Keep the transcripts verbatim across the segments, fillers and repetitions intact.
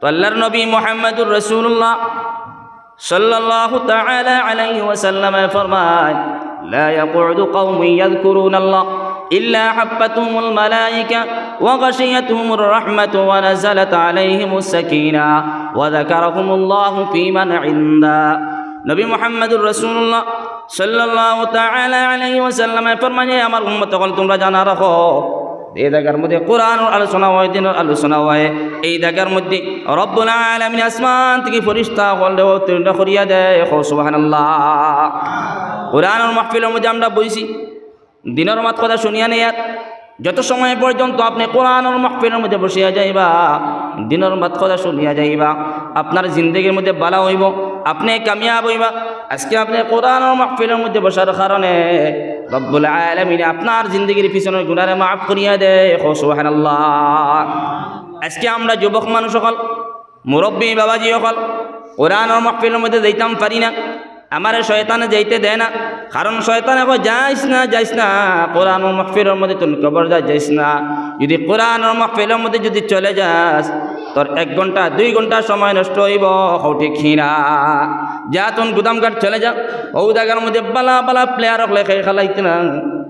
তো আল্লাহর নবী মুহাম্মাদুর রাসূলুল্লাহ সাল্লাল্লাহু তাআলা আলাইহি ওয়াসাল্লামে ফরমায়, "লা ইয়াকুউদু কওমুন ইয়াযকুরুনাল্লাহ ইল্লা হাফফাতহুমুল মালাইকা ওয়া গাশিয়াতহুমুর রাহমাতু ওয়া নাযালাত আলাইহিমুস সাকিনা ওয়া যাকারাহুমুল্লাহু ফীমান ইনদা।" নবী মুহাম্মাদুর রাসূলুল্লাহ সাল্লাল্লাহু তাআলা আলাইহি ওয়াসাল্লামে ফরমায়, "আমার উম্মত অকল, তুমরা জানা রাখো, যে জাগার মধ্যে কোরআনর আলোচনা অয়, দ্বীনর আলোচনা অয়, এই জাগার মধ্যে রব্বুল আলামিন আসমান থাকি ফিরিস্তা অকলরে অবতীর্ণ করিয়া দেয়।" কও সুবহানাল্লাহ। কোরআনর মাহফিলর মধ্যে আমরা বইছি, দ্বীনর মাত-কথা শুনিয়া নেয়ার, যত সময় পর্যন্ত আপনে কোরআনর মাহফিলর মধ্যে বসিয়া যাইবা, দ্বীনর মাত-কথা শুনিয়া যাইবা, আপনার জিন্দেগির মধ্যে ভালা অইবো, আপনে কামিয়াব অইবা। আজকে আপনে কোরআনর মাহফিলর মধ্যে বসার কারণে রব্বুল আলামিনে আপনার জিন্দেগির পিছনর গুনারে মাফ করিয়া দেয়। কও সুবহানাল্লাহ। আজকে আমরা যুবক মানুষ অকল, মুরব্বি বাবাজি অকল, কোরআনর মাহফিলর মধ্যে যাইতাম পারি না, আমারে শয়তানে যাইতে দেয় না, কারণ শয়তানে কয়, "যাইস না, যাইস না, কোরআনর মাহফিলর মধ্যে তুই খবরদার যাইস না। যদি কোরআনর মাহফিলর মধ্যে যদি চলে যাস, তোর এক ঘন্টা, দুই ঘন্টা সময় নষ্ট অইবো।" কও ঠিক কি না? যা তুই গুদামঘাট চলে যা, অউ জাগার মধ্যে ভালা ভালা player অকলে খেল খেলাইতে না,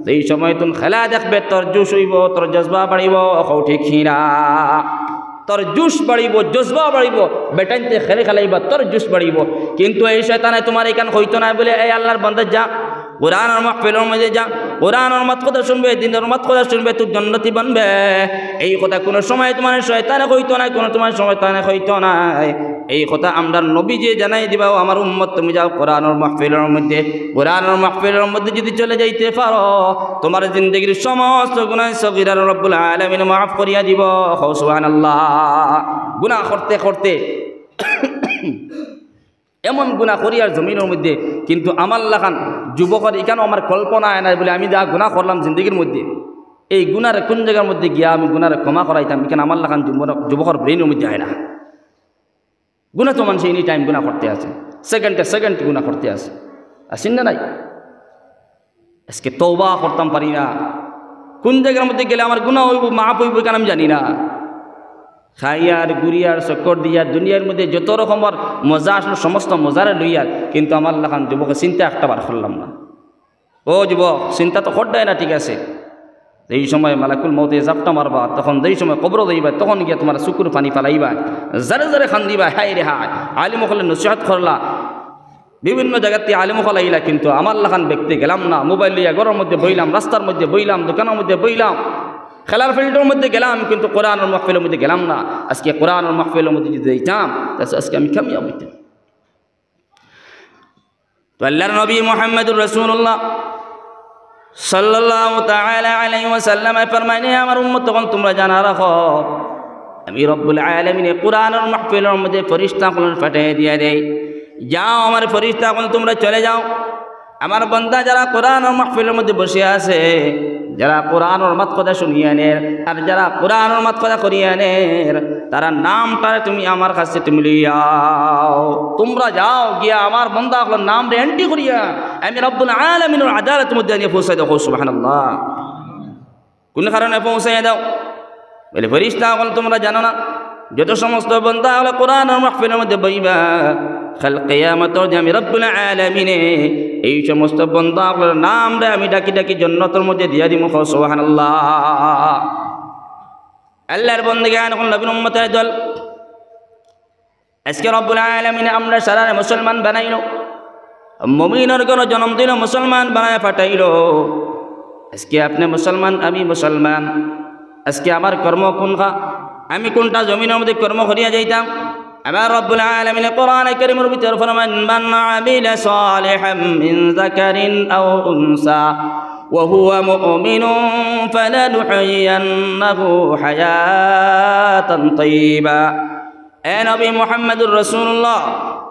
যেই সময় তুই খেলা দেখবে, তোর জোশ অইবো, তোর জজবা বাড়িবো। কও ঠিক কি না? তোর জোশ বাড়িবো, জজবা বাড়িবো, বেটাইন্তে খেল খেলাইবা, তোর জোশ বাড়িবো। কিন্তু এই শয়তানে তুমারে ইখান কইতো নায় বুলে, "এই আল্লাহর বান্দা যা, কোরআনর মাহফিলর মধ্যে যা, কোরআনর মাত-কথা শুনবে, দ্বীনর মাত-কথা শুনবে, তুই জন্নতি বনবে।" এই কথা কুনু সময় তুমারে শয়তানে কইতো নায়, কুনু সময় শয়তানে কইতো নায়। এই কথা আমরার নবীজিয়ে জানাই দিবা, "ও আমার উম্মত, তুমি যাও কোরআনর মাহফিলর মধ্যে।" কোরআনর মাহফিলর মধ্যে যদি চলে যাইতে পারো, তুমার জিন্দেগির সমস্ত গুনাহ সগীরা রব্বুল আলামিন মাফ করিয়া দিবো। কও সুবহানাল্লাহ। গুনাহ করতে করতে এমন গুনাহ করিয়ার জমিনর মধ্যে, কিন্তু আমার লাখান যুবকর ইখানও আমার কল্পনায় নাই বুলে আমি যা গুনাহ করলাম জিন্দেগির মধ্যে, এই গুনারে কুন জাগার মধ্যে গিয়া আমি গুনারে ক্ষমা করাইতাম, ইখান আমার লাখান যুবক-, যুবকর brain-র মধ্যে আয় না। গুনাহ তো মানষে any time গুনাহ করতে আছে, second-এ second গুনাহ করতে আছে, আছে না নাই? আজকে তওবা করতাম পারি না, কুন জাগার মধ্যে গেলে আমার গুনাহ অইবো, মাফ অইবো, ইখান আমি জানি না। খাইয়ার, ঘুরিয়ার, চক্কর দিয়ার, দুনিয়ার মধ্যে যত রকমর মজা আসলো, সমস্ত মজারে লইয়ার, কিন্তু আমার লাখান যুবকে চিন্তা একটা বার করলাম না। ও যুবক, চিন্তা তো কররায় না, ঠিক আছে। যেই সময় মালাকুল মউতে জাপটা মারবা, তখন যেই সময় কবরো যাইবা, তখন গিয়া তুমার চকুর পানি ফালাইবা, জারে জারে কান্দিবা, হায় রে হায়। আলিম অকলে নসিহত করলা, বিভিন্ন জাগাত থাকি আলিম অকল আইলা, কিন্তু আমার লাখান ব্যক্তি গেলাম না। মোবাইল লইয়া ঘরর মধ্যে বইলাম, রাস্তার মধ্যে বইলাম, দোকানর মধ্যে বইলাম, খেলার field-র মধ্যে গেলাম, কিন্তু কোরআনর মাহফিলর মধ্যে গেলাম না। আজকে কোরআনর মাহফিলর মধ্যে যদি যাইতাম, তে আজকে আমি কামিয়াব অইতাম। তো আল্লাহর নবী মুহাম্মাদুর রাসূলুল্লাহ সাল্লাল্লাহু তাআলা আলাইহি ওয়াসাল্লামে ফরমাইন, "আমার উম্মত অকল, তুমরা জানা রাখো, আমি রব্বুল আলামিনে কোরআনর মাহফিলর মধ্যে ফিরিস্তা অকল পাঠাইয়া দিয়া দেই, যাও আমার ফিরিস্তা অকল, তুমরা চলে যাও, আমার বান্দা যারা কোরআনর মাহফিলর মধ্যে বসিয়া আছে, যারা কোরআনর মাত-কথা শুনিয়া নের, আর যারা কোরআনর মাত-কথা করিয়া নের, তারার নামটারে তুমি আমার কাছে তুমি লইয়াও। তুমরা যাও গিয়া আমার বান্দা অকলর নামরে entry করিয়া আমি রব্বুল আলামিনর আদালতর মধ্যে আনিয়া পৌঁছাই দেও।" কও সুবহানাল্লাহ। কুন কারণে পৌঁছাই দেও? বলে, "ফিরিস্তা অকল, তুমরা জানো না, যত সমস্ত বান্দা অকল কোরআনর মাহফিলর মধ্যে বইবা, কাল কিয়ামতর দিন আমি রব্বুল আলামিনে এই সমস্ত বান্দা অকলর নামরে আমি ডাকি ডাকি জন্নতর মধ্যে দিয়া দিমু।" কও সুবহানাল্লাহ। আল্লাহর বন্দেগান অকল, নবীর উম্মতের দল, আজকে রব্বুল আলামিনে আমরা সারারে মুসলমান বানাইলো, মুমিনর ঘরো জন্ম দিলো, মুসলমান বানায় পাঠাইলো। আজকে আপনে মুসলমান, আমি মুসলমান। আজকে আমার কর্ম কুনখা? আমি কুনটা জমিনর মধ্যে কর্ম করিয়া যাইতাম? আমার রব্বুল আলামিনে কোরআনে কারীমর ভিতর ফরমাইন, "মান আমিলা সালিহাম মিন যাকারিন আও উনসা ওয়া হুয়া মুমিনুন ফালানুহয়িয়ান্নাহু হায়াতান তাইয়্যিবা।" এ নবী মুহাম্মাদুর রাসূলুল্লাহ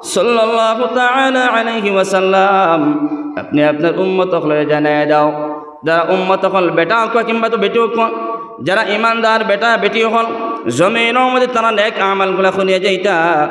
সাল্লাল্লাহু তাআলা আলাইহি ওয়াসাল্লাম, আপনে আপনার উম্মত অকলরে জানাই দাও, যারা উম্মত অকল বেটা অউক কিংবা তো বেটি অউক, যারা ইমানদার বেটা বেটি অকল, জমিনর মধ্যে তারা নেক আমলগুলা করিয়া যাইতা,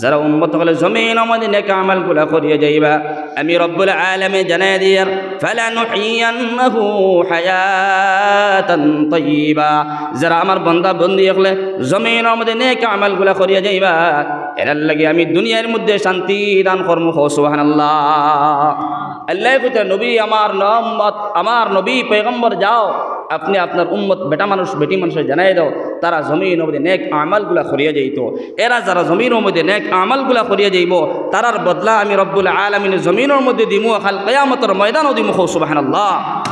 যারা উম্মত অকলে জমিনর মধ্যে নেক আমলগুলা করিয়া যাইবা, আমি রব্বুল আলামিন জানাই দিয়ার, "ফালানুহইয়ান্নাহু হায়াতান তাইয়্যিবা।" যারা আমার বন্দা বন্দি অকলে জমিনর মধ্যে নেক আমলগুলা করিয়া যাইবা, এরার লাগি আমি দুনিয়ার মধ্যে শান্তি দান করমু। কও সুবহানাল্লাহ। আল্লায় কইতা, "নবী, আমার উম্মত, আমার নবী পয়গম্বর, যাও, আপনে আপনার উম্মত, বেটা মানুষ, বেটি মানুষরে জানাই দাও, তারা জমিনর মধ্যে নেক আমলগুলা করিয়া যাইতো।" এরা যারা জমিনর মধ্যে নেক আমলগুলা করিয়া যাইবো, তারার বদলা আমি রব্বুল আলামিন জমিনর মধ্যে দিমু, কাল কিয়ামতর ময়দানও দিমু। কও সুবহানাল্লাহ।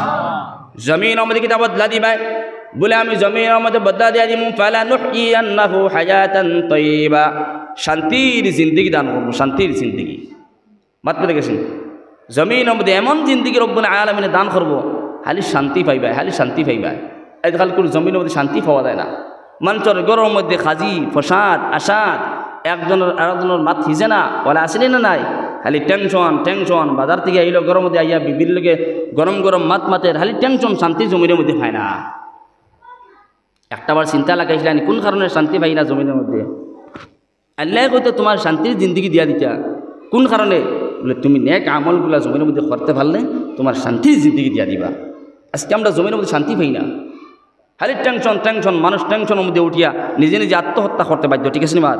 জমিনর মধ্যে কিতা বদলা দিবায়? বলে, "আমি জমিনর মধ্যে বদলা দিয়া দিমু, ফালানুহইয়ান্নাহু হায়াতান তাইয়্যিবা।" শান্তির জিন্দেগি দান করমু, শান্তির জিন্দেগি। মাত বুঝা গেছে নি? জমিনর মধ্যে এমন জিন্দেগি রব্বুল আলামিনে দান করবো, খালি শান্তি পাইবায়, খালি শান্তি পাইবায়। আইজকালকুর জমিনর মধ্যে শান্তি পাওয়া যায় না। মানষর ঘরর মধ্যে খাজি, ফসাদ, আসাদ, একজনর আরকজনর মাত হিজে না, অলা আছে নি না নাই? খালি tension, tension, বাজার থাকি আইলো, ঘরর মধ্যে আইয়া বিবির লগে গরম গরম মাত মাতের, খালি tension, শান্তি জমিনর মধ্যে পায় না। একটাবার চিন্তা লাগাইছলানি, কুন কারণে শান্তি পাই না জমিনর মধ্যে? আল্লায় কইতা, "তুমার শান্তির জিন্দেগি দিয়া দিতা।" কুন কারণে? বলে, "তুমি নেক আমলগুলা জমিনর মধ্যে করতে পারলে তুমার শান্তির জিন্দেগি দিয়া দিবা।" আইজকে আমরা জমিনর মধ্যে শান্তি পাই না, খালি tension, tension, মানুষ tensionর মধ্যে উঠিয়া নিজে নিজে আত্মহত্যা করতে বাধ্য, ঠিক আছে নি মাত?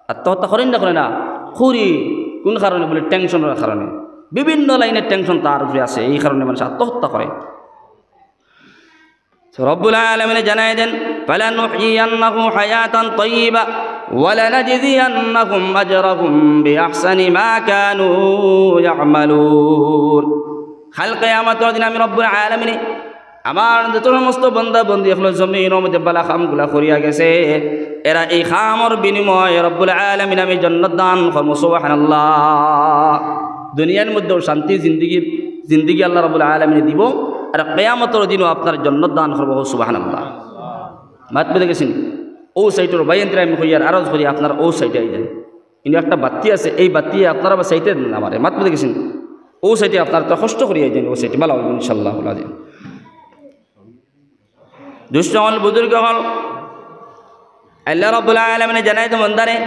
আত্মহত্যা করে না, করে না? করি। কুন কারণে? বলে, tensionর কারণে। বিভিন্ন লাইনের tension তার উপরে আছে, এই কারণে মানুষ আত্মহত্যা করে। তো রব্বুল আলামিনে জানাই দেন, "ফালানুহইয়ান্নাহু হায়াতান তাইয়্যিবা ওয়া লানাজজিয়ান্নাহুম আজরাহুম বিআহসানি মা কানু ইয়ামালুন।" কাল কিয়ামতর দিন আমি রব্বুল আলামিনে আমার যত সমস্ত বন্দা বন্দি অকলে জমিনর মধ্যে বালা কামগুলা করিয়া গেছে, এরা এই কামর বিনিময়ে রব্বুল আলামিন আমি জান্নাত দান করমু। সুবহানাল্লাহ। দুনিয়ার মধ্যেও শান্তি জিন্দেগি, জিন্দেগি আল্লাহ রব্বুল আলামিনে দিবো, আর কিয়ামতর দিনও আপনার জান্নাত দান করবো। সুবহানাল্লাহ। মাত বুঝা গেছে নি? অউ সাইডর ভাইয়াইন্তরে আমি কইয়ার আরজ করি, আপনারা অউ সাইডে আইয়া যাইন। কিন্তু একটা বাত্তি আছে, এই বাত্তি আপনারা বা সাইডে না মারে, মাত বুঝা গেছে নি? অউ সাইডে আপনারা তো কষ্ট করিয়া আইয়া যাইন, অউ সাইডে বালা অইবো ইনশাআল্লাহুল আজিজ। দুষ্ট অকল, বুজুর্গ অকল, আল্লাহ রব্বুল আলামিনে জানাই তো বন্দারে,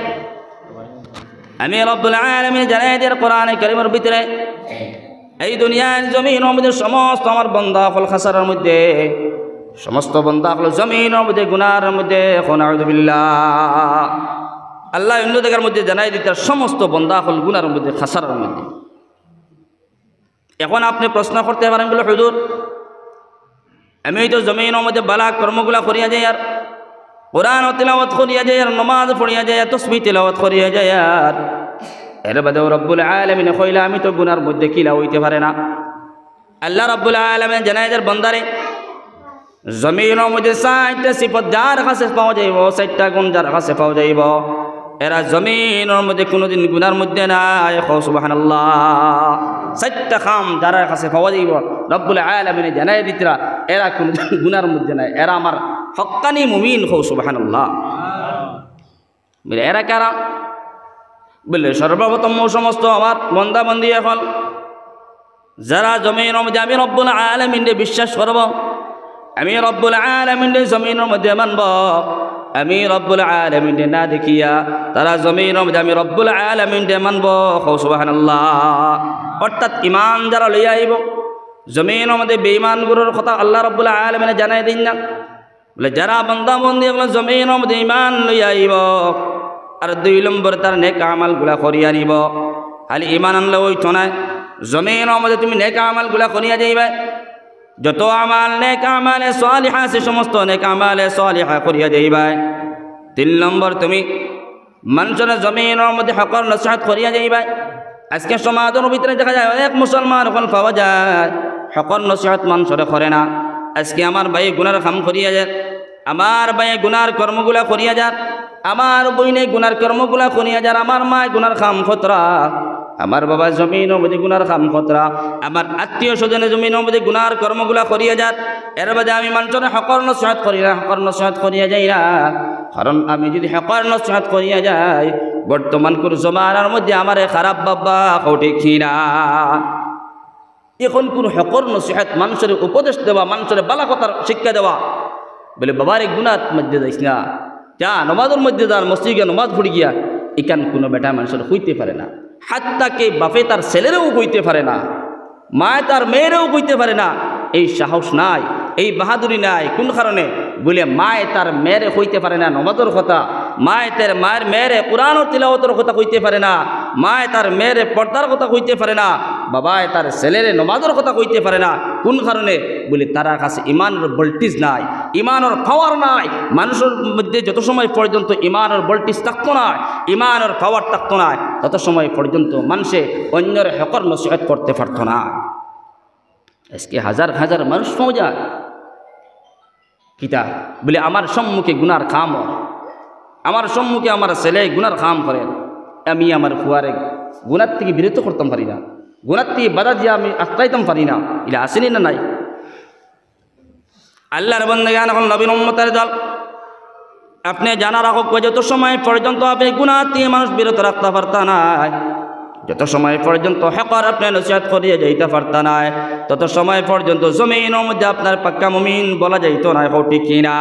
আমি রব্বুল আলামিনে জানাই দের কোরআনে কারীমর ভিতরে, এই দুনিয়ার জমিনর মধ্যে সমস্ত আমার বন্দা অকল খাসারার মধ্যে, সমস্ত বন্দা অকল জমিনর মধ্যে গুনার মধ্যে। এখন আউযুবিল্লাহ, আল্লায় অন্য জাগার মধ্যে জানাই দিতা সমস্ত বন্দা অকল গুনার মধ্যে, খাসারার মধ্যে। এখন আপনে প্রশ্ন করতে পারেন বলে, "হুজুর, আমি তো জমিনর মধ্যে বালা কর্মগুলা করিয়া যাইয়ার, কোরআন তিলাওয়াত করিয়া যাইয়ার, নমাজ পড়িয়া যাইয়ার, তসবিহ তিলাওয়াত করিয়া যাইয়ার, এর বাদেও রব্বুল আলামিনে কইলা আমি তো গুনার মধ্যে, কিলা অইতে পারে না?" আল্লাহ রব্বুল আলামিনে জানাই দের বন্দারে, জমিনর মধ্যে চাইরটা সিফত যার কাছে পাওয়া যাইবো, চাইরটা গুণ যার কাছে পাওয়া যাইবো, এরা জমিনর মধ্যে কুনুদিন গুনার মধ্যে নাই। কও সুবহানাল্লাহ। চাইরটা কাম যারার কাছে পাওয়া যাইবো, রব্বুল আলামিনে জানাই দিতরা, এরা কুনুদিন গুনার মধ্যে নাই, এরা আমার হক্কানি মুমিন। কও সুবহানাল্লাহ। বলে, এরা কারা? বলে, সর্বপ্রথম অউ সমস্ত আমার বন্দা বন্দি অকল, যারা জমিনর মধ্যে আমি রব্বুল আলামিনরে বিশ্বাস করবো, আমি রব্বুল আলামিনরে জমিনর মধ্যে মানবো, আমি রব্বুল আলামিনরে না দেখিয়া তারা জমিনর মধ্যে আমি রব্বুল আলামিনরে মানবো। কও সুবহানাল্লাহ। অর্থাৎ ইমান যারা লইয়া আইবো, জমিনর মধ্যে বেইমানগুলোর কথা আল্লাহ রব্বুল আলামিনে জানাই দিন না। বলে, যারা বান্দা বন্দি অকল জমিনর মধ্যে ইমান লইয়া আইবো, আর দুই নম্বর তার নেক আমলগুলা করিয়া নিবো। খালি ইমান আনলে অইতো নায়, জমিনর মধ্যে তুমি নেক আমলগুলা করিয়া যাইবায়। যত আমাল, নেক আমালে সালিহা আছে, সমস্ত নেক আমালে সালিহা করিয়া যাইবায়। তিন নম্বর, তুমি মানষরে জমিনর মধ্যে হকর নসিহত করিয়া যাইবায়। আজকে সমাজর ভিতরে দেখা যায় অনেক মুসলমান অকল পাওয়া যায় হকর নসিহত মানষরে করে না। আজকে আমার ভাইয়ে গুনার কাম করিয়া যার, আমার ভাইয়ে গুনার কর্মগুলা করিয়া যার, আমার বইনে গুনার কর্মগুলা করিয়া যার, আমার মায় গুনার কাম করতরা, আমার বাবা জমিনর মধ্যে গুনার কাম করতরা, আমার আত্মীয় স্বজনে জমিনর মধ্যে গুনার কর্মগুলা করিয়া যার, এর বাদে আমি মানষরে হকর নসিহত করি না, হকর নসিহত করিয়া যাই না। কারণ আমি যদি হকর নসিহত করিয়া যাই, বর্তমানকুর জমানার মধ্যে আমারে খারাপ ভাববা, কও ঠিক কি না? অখন কুনু হকর নসিহত, মানষরে উপদেশ দেওয়া, মানষরে বালা কথার শিক্ষা দেওয়া, বলে, "বাবারে, গুনার মধ্যে যাইস না, যা নমাজর মধ্যে যা, মসজিদে গিয়া নমাজ পড়ি গিয়া।" ইখান কুনু বেটা মানষর কইতে পারে না। হাত্তা কি বাপে তার ছেলেরেও কইতে পারে না, মায়ে তার মেয়েরেও কইতে পারে না। এই সাহস নাই, এই বাহাদুরি নাই। কুন কারণে? বুলে, মায়ে তার মেয়েরে কইতে পারে না নমাজর কথা, মায়ে তার, মায়ের মেয়েরে কুরআনর তিলাওয়াতর কথা কইতে পারে না, মায়ে তার মেয়েরে পর্দার কথা কইতে পারে না, বাবায় তার ছেলেরে নমাজর কথা কইতে পারে না। কুন কারণে? বুলে, তারার কাছে ইমানর voltage নাই, ইমানর power নাই। মানষর মধ্যে যত সময় পর্যন্ত ইমানর voltage থাকতো নায়, ইমানর power থাকতো নায়, তত সময় পর্যন্ত মানষে অইন্যর হকর নসিহত করতে পারতো নায়। আজকে হাজার হাজার মানুষ পাওয়া যায়। কিতা? বুলে, আমার সম্মুখে গুনার কাম অর, আমার সম্মুখে আমার ছেলে গুনার কাম করের, আমি আমার পুয়ারে গুনার থাকি বিরত করতাম পারি না, গুনার থাকি বাধা দিয়া আমি আটকাইতাম পারি না। ইলা আছেনি না নাই? আল্লার বন্দেগান অকল, নবীর উম্মতের দল, আপনে জানা রাখউক্কা, যত সময় পর্যন্ত আপনে গুনা থাকি মানুষ বিরত রাখতা পারতা নায়, যত সময় পর্যন্ত হকর আপনে নসিহত করিয়া যাইতা পারতা নায়, তত সময় পর্যন্ত জমিনর মধ্যে আপনারে পাক্কা মুমিন বলা যাইতো নায়। কও ঠিক কি না?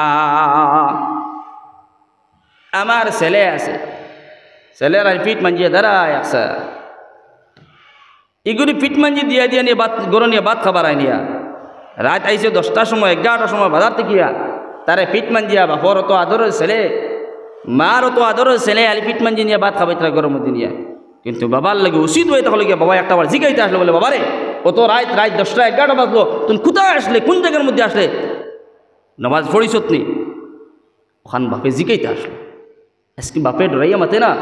আমার ছেলে আছে, ছেলের আর পিঠ মাঞ্জিয়া দাঁড়ায় আছে, ইগুরে পিঠ মাঞ্জি দিয়া দিয়া নিয়া ভাত, ঘরো নিয়া ভাত খাবার আইনিয়া। রাইত আইছে দশটার সময়, এগারোটার সময় বাজার থাকিয়া। তারে পিঠ মাঞ্জিয়া, বাপর অত আদরর ছেলে, মার অত আদরর ছেলে, আলি পিঠ মাঞ্জি নিয়া ভাত খাবাইতরা ঘরর মধ্যে নিয়া। কিন্তু বাবার লগে উচিত অইয়া থাকলে গিয়া, বাবা একটা বার জিগাইতা আছলো বুলে, "বাবারে, অত রাইত, রাইত দশটা এগারোটা বাজলো, তুমি কুথায় আছলে, কুন জাগার মধ্যে আছলে? নমাজ পড়িছত নি?" অখান বাপে জিগাইতা আছলো। আজকে বাপে ডরাইয়া মাতে না।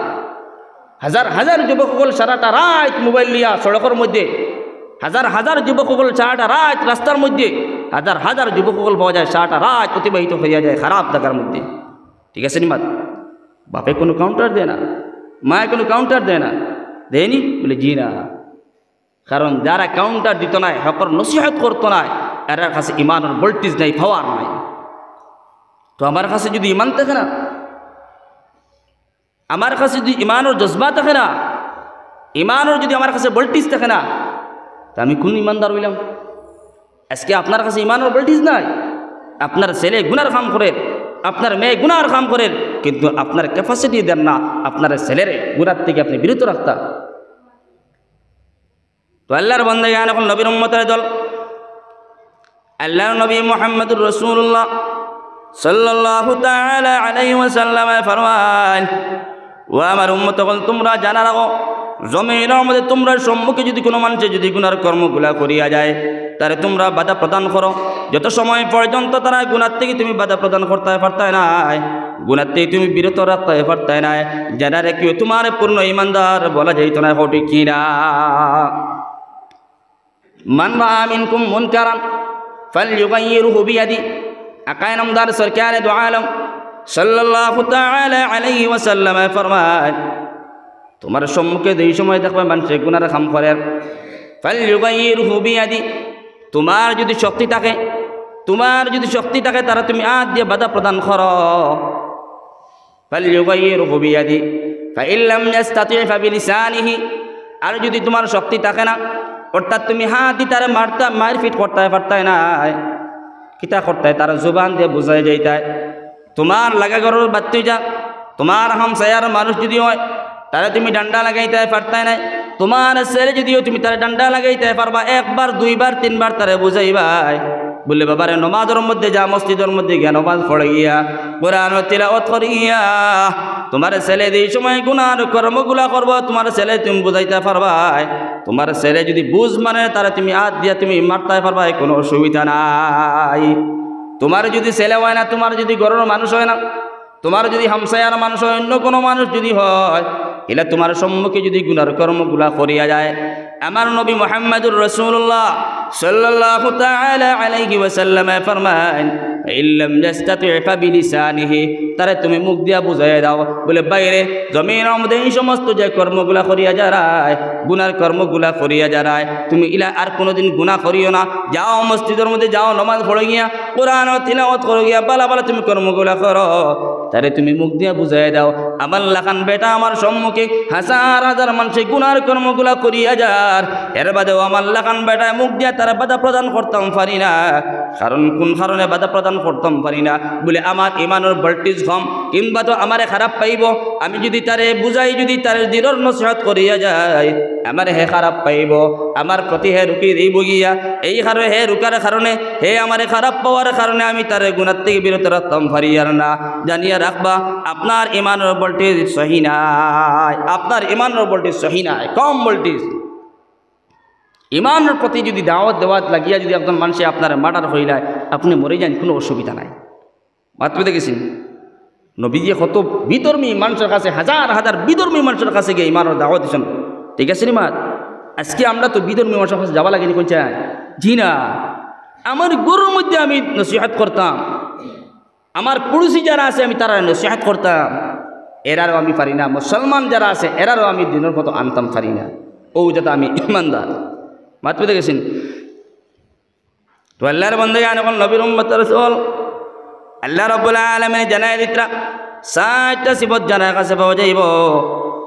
হাজার হাজার যুবক অকল সারাটা রাইত মোবাইল লইয়া সড়কর মধ্যে, হাজার হাজার যুবক অকল সারাটা রাইত রাস্তার মধ্যে, হাজার হাজার যুবক অকল পাওয়া যায় সারাটা রাইত অতিবাহিত করিয়া যায় খারাপ জাগার মধ্যে। ঠিক আছে নি মাত? বাপে কুনু counter দেয় না, মায়ে কুনু counter দেয় না, দেয়নি? বুলে, "জি না।" কারণ যারা counter দিতো নায়, হকর নসিহত করতো নায়, এরার কাছে ইমানর voltage নাই, power নাই। তো আমার কাছে যুদি ইমান থাকে না, আমার কাছে যুদি ইমানর জজবা থাকে না, ইমানর যুদি আমার কাছে voltage থাকে না, তে আমি কুন ইমানদার অইলাম? আজকে আপনার কাছে ইমানর voltage নাই, আপনার ছেলে গুনার কাম করের, আপনার মেয়ে গুনার কাম করের, কিন্তু আপনার capacity দেন না আপনার ছেলেরে গুনার থাকি আপনে বিরত রাখতা। তো আল্লার বন্দেগান অকল, নবীর উম্মতের দল, আল্লার নবী মুহাম্মদুর রাসূলুল্লাহ সাল্লাল্লাহু তাআলা আলাইহি ওয়াসাল্লামে ফরমাইন, "ও আমার উম্মত অকল, তুমরা জানা রাখো, জমিনর মধ্যে তুমরার সম্মুখে যুদি কুনু মানষে যুদি গুনার কর্মগুলা করিয়া যায়, তারে তুমরা বাধা প্রদান করো। যত সময় পর্যন্ত তারা গুনার থাকি তুমি বাধা প্রদান করতায় পারতায় নায়, গুনার থাকি তুমি বিরত রাখতায় পারতায় নায়, জানা রাখিও, তুমারে পূর্ণ ইমানদার বলা যাইতো নায়।" কও ঠিক কি না? "মান রাআ মিনকুম মুনকারান ফালইয়ুগাইয়িরহু বিয়াদি।" আকায়ে নামদার সরকারে দু আলম সাল্লাল্লাহু তাআলা আলাইহি ওয়াসাল্লামে ফরমাইন, তুমার সম্মুখে যেই সময় দেখবায় মানষে গুনার কাম করের, ফালইয়ুগাইয়িরহু বিয়াদি, তুমার যুদি শক্তি থাকে, তুমার যুদি শক্তি থাকে, তারে তুমি আত দিয়া বাধা প্রদান করো। ফালইয়ুগাইয়িরহু বিয়াদি, ফাইন লাম ইয়াস্তাতি ফাবিলিসানিহি। আর যুদি তুমার শক্তি থাকে না, অর্থাৎ তুমি হাত দি তারে মারতা, মারপিট করতায় পারতায় নায়, কিতা করতায়? তার জুবান দিয়া বুঝাই যাইতায়। তুমার লাগা ঘরর বাত্তি যা, তুমার হামসায়ার মানুষ যুদি অয়, তারে তুমি ডান্ডা লাগাইতায় পারতায় নায়। তুমার ছেলে যুদি অয়, তুমি তারে ডান্ডা লাগাইতায় পারবা, একবার, দুইবার, তিনবার তারে বুঝাইবায়। বুলে, "বাবারে, নমাজর মধ্যে যা, মসজিদর মধ্যে গিয়া নমাজ পড় গিয়া, কুরআন তিলাওয়াত কর গিয়া। তুমার ছেলে যেই সময় গুনার কর্মগুলা করবো, তুমার ছেলে তুমি বুঝাইতায় পারবায়। তুমার ছেলে যুদি বুঝ মানে, তারে তুমি আত দিয়া তুমি মারতায় পারবায়, কুনু অসুবিধা নাই। তুমার যুদি ছেলে অয় না, তুমার যুদি ঘরর মানুষ অয় না, তুমার যুদি হামসায়ার মানুষ অয়, অইন্য কুনু মানুষ যুদি অয়, ইলা তুমার সম্মুখে যুদি গুনার কর্মগুলা করিয়া যায়।" আমার নবী মুহাম্মাদুর রাসূলুল্লাহ সাল্লাল্লাহু তাআলা আলাইহি ওয়াসাল্লামে ফরমাইন, "ইল্লাম ইয়াস্তাতি ফাবিলিসানিহি", তারে তুমি মুখ দিয়া বুঝাইয়া দাও। বুলে, "ভাইরে, জমিনর মধ্যে এই সমস্ত যে কর্মগুলা করিয়া যারায়, গুনার কর্মগুলা করিয়া যারায়, তুমি ইলা আর কুনুদিন গুনা করিও না। যাও মসজিদর মধ্যে যাও, নমাজ পড়ো গিয়া, কুরআন তিলাওয়াত করো গিয়া, বালা বালা তুমি কর্মগুলা করো।" তারে তুমি মুখ দিয়া বুঝাইয়া দাও, "আমার লাখান বেটা আমার সম্মুখে হাজার হাজার মানষে গুনার কর্মগুলা করিয়া যার, এর বাদেও আমার লাখান বেটায় মুখ দিয়া তারে বাধা প্রদান করতাম পারি না।" কারণ কুন কারণে বাধা প্রদান করতাম পারি না? বুলে আমার ইমানর ভোল্টেজ কম, কিংবা তো আমারে খারাপ পাইবো। আমি যুদি তারে বুঝাই, যুদি তারে দিলর নসিহত করিয়া যাই, আমারে হে খারাপ পাইবো, আমার প্রতি হে রুকি দিবো গিয়া। এই কারণে হে রুকার কারণে, হে আমারে খারাপ পাওয়ার কারণে আমি তারে গুনার থাকি বিরত রাখতাম পারিয়ার না। জানিয়া রাখবা, আপনার ইমানর ভোল্টেজ সহি নায়, আপনার ইমানর ভোল্টেজ সহি নায়, কম ভোল্টেজ। ইমানর প্রতি যুদি দাওয়াত দেওয়াত লাগিয়া যুদি একজন মানষে আপনারে মার্ডার করিলায়, আপনে মরি যাইন, কুনু অসুবিধা নাই। মাত বুঝা গেছে নি? নবীজিয়ে কত বিধর্মী মানষর কাছে, হাজার হাজার বিধর্মী মানষর কাছে গিয়া ইমানর দাওয়াত দিছইন। ঠিক আছে নি মাত? আজকে আমরা তো বিধর্মী মানষর কাছে যাওয়া লাগে নি, কইন চাই? জি না। আমার ঘরর মধ্যে আমি নসিহত করতাম, আমার পড়শি যারা আছে আমি তারারে নসিহত করতাম, এরারেও আমি পারি না। মুসলমান যারা আছে এরারেও আমি দিনর পথো আনতাম পারি না। অউ যাতে আমি ইমানদার। মাত বুঝা গেছে নি? তো আল্লার বন্দেগান অকল, নবীর উম্মত রাসূল, আল্লা রাব্বুল আলামিনে জানাই দিতরা, চাইরটা সিফত যারার কাছে পাওয়া যাইবো,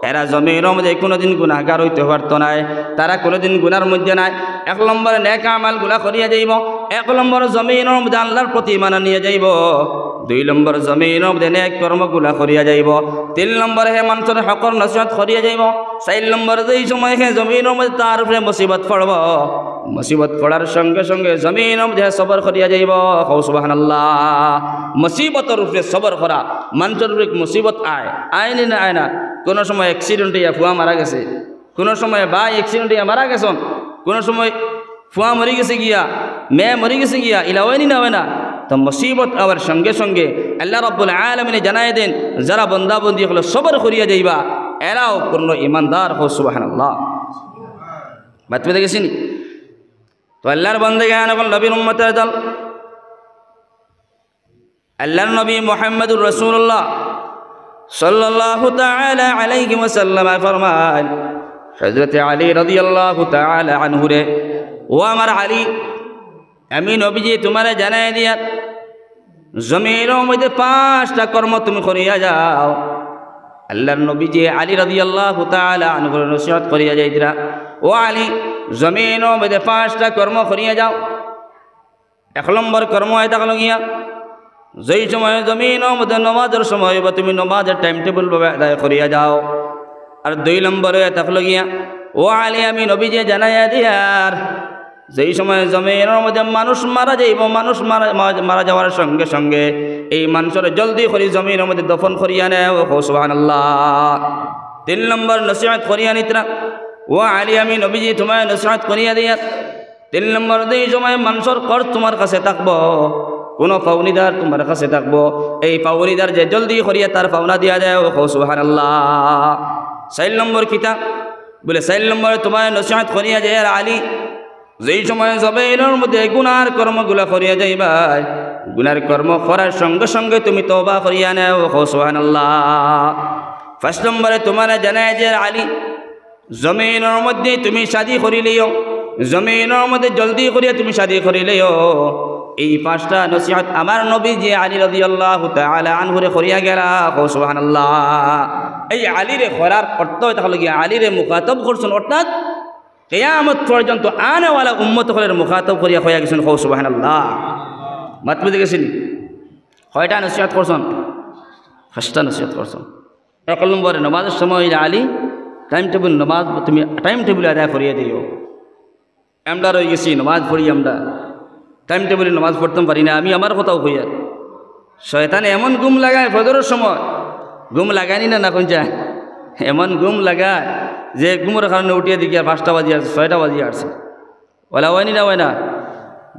এরা জমিনর মধ্যে কুনুদিন গুনাহগার অইতে পারতো নায়, তারা কুনুদিন গুনার মধ্যে নাই। এক নম্বরে নেক আমলগুলা করিয়া যাইবো, এক নম্বর জমিনর মধ্যে আল্লার প্রতি ইমান আনিয়া যাইবো, দুই নম্বর জমিনর মধ্যে নেক কর্মগুলা করিয়া যাইবো, তিন নম্বরে হে মানষর হকর নসিহত করিয়া যাইবো, চাইর নম্বরে যেই সময় হে জমিনর মধ্যে তার উপরে মুসিবত পড়বো, মুসিবত পড়ার সঙ্গে সঙ্গে জমিনর মধ্যে সবর করিয়া যাইবো। কও সুবহানাল্লাহ। মুসিবতর উপরে সবর করা, মানষর উপরে মুসিবত আয়, আয় নি না আয় না? কুনু সময় accident অইয়া ফুয়া মারা গেছে, কুনু সময় ভাই accident অইয়া মারা গেছইন, কুনু সময় ফুয়া মরি গেছে গিয়া, মেয়ে মরি গেছে গিয়া, ইলা অয় নি না অয় না? তো মুসিবত আওয়ার সঙ্গে সঙ্গে আল্লা রাব্বুল আলামিনে জানাই দেন, যারা বন্দা বন্দি অকল সবর করিয়া যাইবা, এরাও পূর্ণ ইমানদার। কও সুবহানাল্লাহ। মাত বুঝা গেছে নি? তো আল্লার বন্দেগান অকল, নবীর উম্মতর দল, আল্লার নবী মুহাম্মাদুর রাসূলুল্লাহ সাল্লাল্লাহু তাআলা আলাইহি ওয়াসাল্লাম ফরমান, হযরতে আলী রাদিয়াল্লাহু তাআলা আনহুরে, "ও আমার আলী, আমি নবীজি তুমারে জানাই দিয়ার, জমিনর মধ্যে পাঁচটা কর্ম তুমি করিয়া যাও।" আল্লার নবীজি আলী রাদিয়াল্লাহু তাআলা আনহুরে নসিহত করিয়া যাইতরা, "ও আলী, জমিনর মধ্যে পাঁচটা কর্ম করিয়া যাও।" এক নম্বর কর্ম অইয়া থাকলো গিয়া, যেই সময় জমিনর মধ্যে নমাজর সময় অইবো, তুমি নমাজর time table ভাবে আদায় করিয়া যাও। আর দুই নম্বর অইয়া থাকলো গিয়া, ও আলী, আমি নবীজি জানাইয়া দিয়ার, যেই সময় জমিনর মধ্যে মানুষ মারা যাইবো, মানুষ মারা, মারা, মারা যাওয়ার সঙ্গে সঙ্গে এই মানষরে জলদি করি জমিনর মধ্যে দফন করিয়া নেও। কও সুবহানাল্লাহ। তিন নম্বর নসিহত করিয়া নিতরা, ও আলী, আমি নবীজি তুমারে নসিহত করিয়া দিয়ার, তিন নম্বর, যেই সময় মানষর কর্জ তুমার কাছে থাকবো, কুনু পাওনিদার তুমার কাছে থাকবো, এই পাওনিদাররে জলদি করিয়া তার পাওনা দিয়া দেও। কও সুবহানাল্লাহ। চাইর নম্বর কিতা? বুলে, চাইর নম্বরে তুমারে নসিহত করিয়া যাইয়ার আলী, যেই সময় জমিনর মধ্যে গুনার কর্মগুলা করিয়া যাইবায়, গুনার কর্ম করার সঙ্গে সঙ্গে তুমি তওবা করিয়া নেও। কও সুবহানাল্লাহ। পাঁচ নম্বরে তুমারে জানাই দিয়ার আলী, জমিনর মধ্যে তুমি শাদি করিলিও, জমিনর মধ্যে জলদি করিয়া তুমি শাদি করিলিও। এই পাঁচটা নসিহত আমার নবীজি আলী রাদিয়াল্লাহু তাআলা আনহুরে করিয়া গেলা। কও সুবহানাল্লাহ। এই আলীরে করার অর্থ অইয়া থাকলো গিয়া, আলীরে মুখাতব করছইন, অর্থাৎ কিয়ামত পর্যন্ত আনেওয়ালা উম্মত অকলরে মুখাতব করিয়া কইয়া গেছইন। কও সুবহানাল্লাহ। মাত বুঝা গেছে নি? কয়টা নসিহত করছইন? পাঁচটা নসিহত করছইন। এক নম্বরে, নমাজর সময় অইলে আলী, time table নমাজ তুমি time table আদায় করিয়া দিও। আমরা রই গেছি, নমাজ পড়ি আমরা, time table নমাজ পড়তাম পারি না। আমি আমার কথাও কইয়ার, শয়তানে এমন ঘুম লাগায় ফজরর সময়, ঘুম লাগায় নি না, না কইন চাই? এমন ঘুম লাগায় যে ঘুমর কারণে উঠিয়া দেখিয়ার পাঁচটা বাজিয়া আছে, ছয়টা বাজিয়া আছে। অলা অয় নি না অয় না?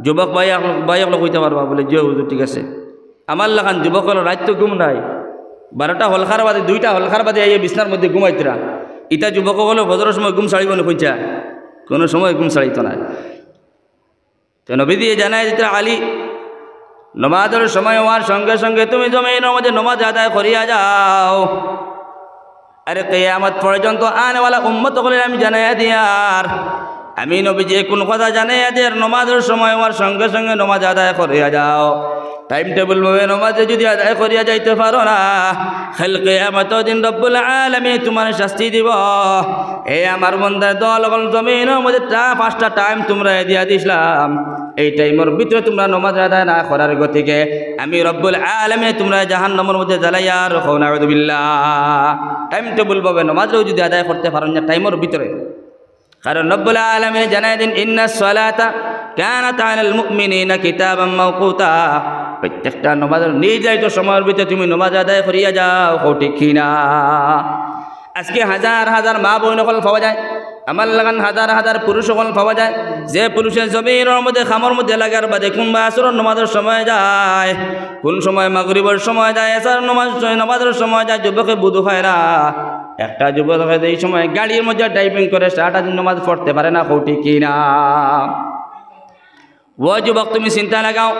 যুবক ভাই অকল, ভাই অকলে কইতা পারবা বুলে, "জি হুজুর, ঠিক আছে।" আমার লাখান যুবক অকলর রাইত তো ঘুম নাই, বারোটা হলকার বাদে, দুইটা হলকার বাদে আইয়া বিছনার মধ্যে ঘুমাইতরা। ইতা যুবক অকলে ফজরর সময় ঘুম ছাড়িবো নি কইন চাই? কুনু সময় ঘুম ছাড়িতো নায়। তো নবীজিয়ে জানাই দিতরা, "আলী, নমাজর সময় অওয়ার সঙ্গে সঙ্গে তুমি জমিনর মধ্যে নমাজ আদায় করিয়া যাও।" আরে কিয়ামত পর্যন্ত আনেওয়ালা উম্মত অকলরে আমি জানাইয়া দিয়ার, আমি নবীজিয়ে কুন কথা জানাইয়া দিয়ার, নমাজর সময় অওয়ার সঙ্গে সঙ্গে নমাজ আদায় করিয়া যাও। Time table ভাবে নমাজ যুদি আদায় করিয়া যাইতে পারো না, কাইল কিয়ামতর দিন রব্বুল আলামিন তুমারে শাস্তি দিবো। এ আমার বন্দার দল অকল, জমিনর মধ্যে টা-, পাঁচটা time তুমরারে দিয়া দিছলাম, এই টাইমর ভিতরে তুমরা নমাজ আদায় না করার গতিকে আমি রব্বুল আলামিন তুমরারে জাহান্নামর মধ্যে জ্বালাইয়ার। কও নাউযুবিল্লাহ। টাইম টেবল ভাবে নমাজরেও যদি আদায় করতে পারো না টাইমর ভিতরে, কারণ রব্বুল আলামিন জানাই দেন, "ইন্নাস সালাতা কানাত আলাল মুমিনিনা কিতাবাম মাওকুতা।" প্রত্যেকটা নমাজর নির্ধারিত সময়ের ভিতরে তুমি নমাজ আদায় করিয়া যাও, কও ঠিক কি না? আজকে হাজার হাজার মা বইন অকল পাওয়া যায়, আমার লাখান হাজার হাজার পুরুষ অকল পাওয়া যায়, যে পুরুষে জমিনর মধ্যে কামর মধ্যে লাগার বাদে কুনবা আসরর নমাজর সময় যায়, কুন সময় মাগরিবর সময় যায়, এশার নমাজ, নমাজর সময় যায়, যুবকে বুঝ পায় না। একটা যুবকে যেই সময় গাড়ির মধ্যে ড্রাইভিং করে, সারাটা দিন নমাজ পড়তে পারে না, কও ঠিক কি না? ও যুবক, তুমি চিন্তা লাগাও,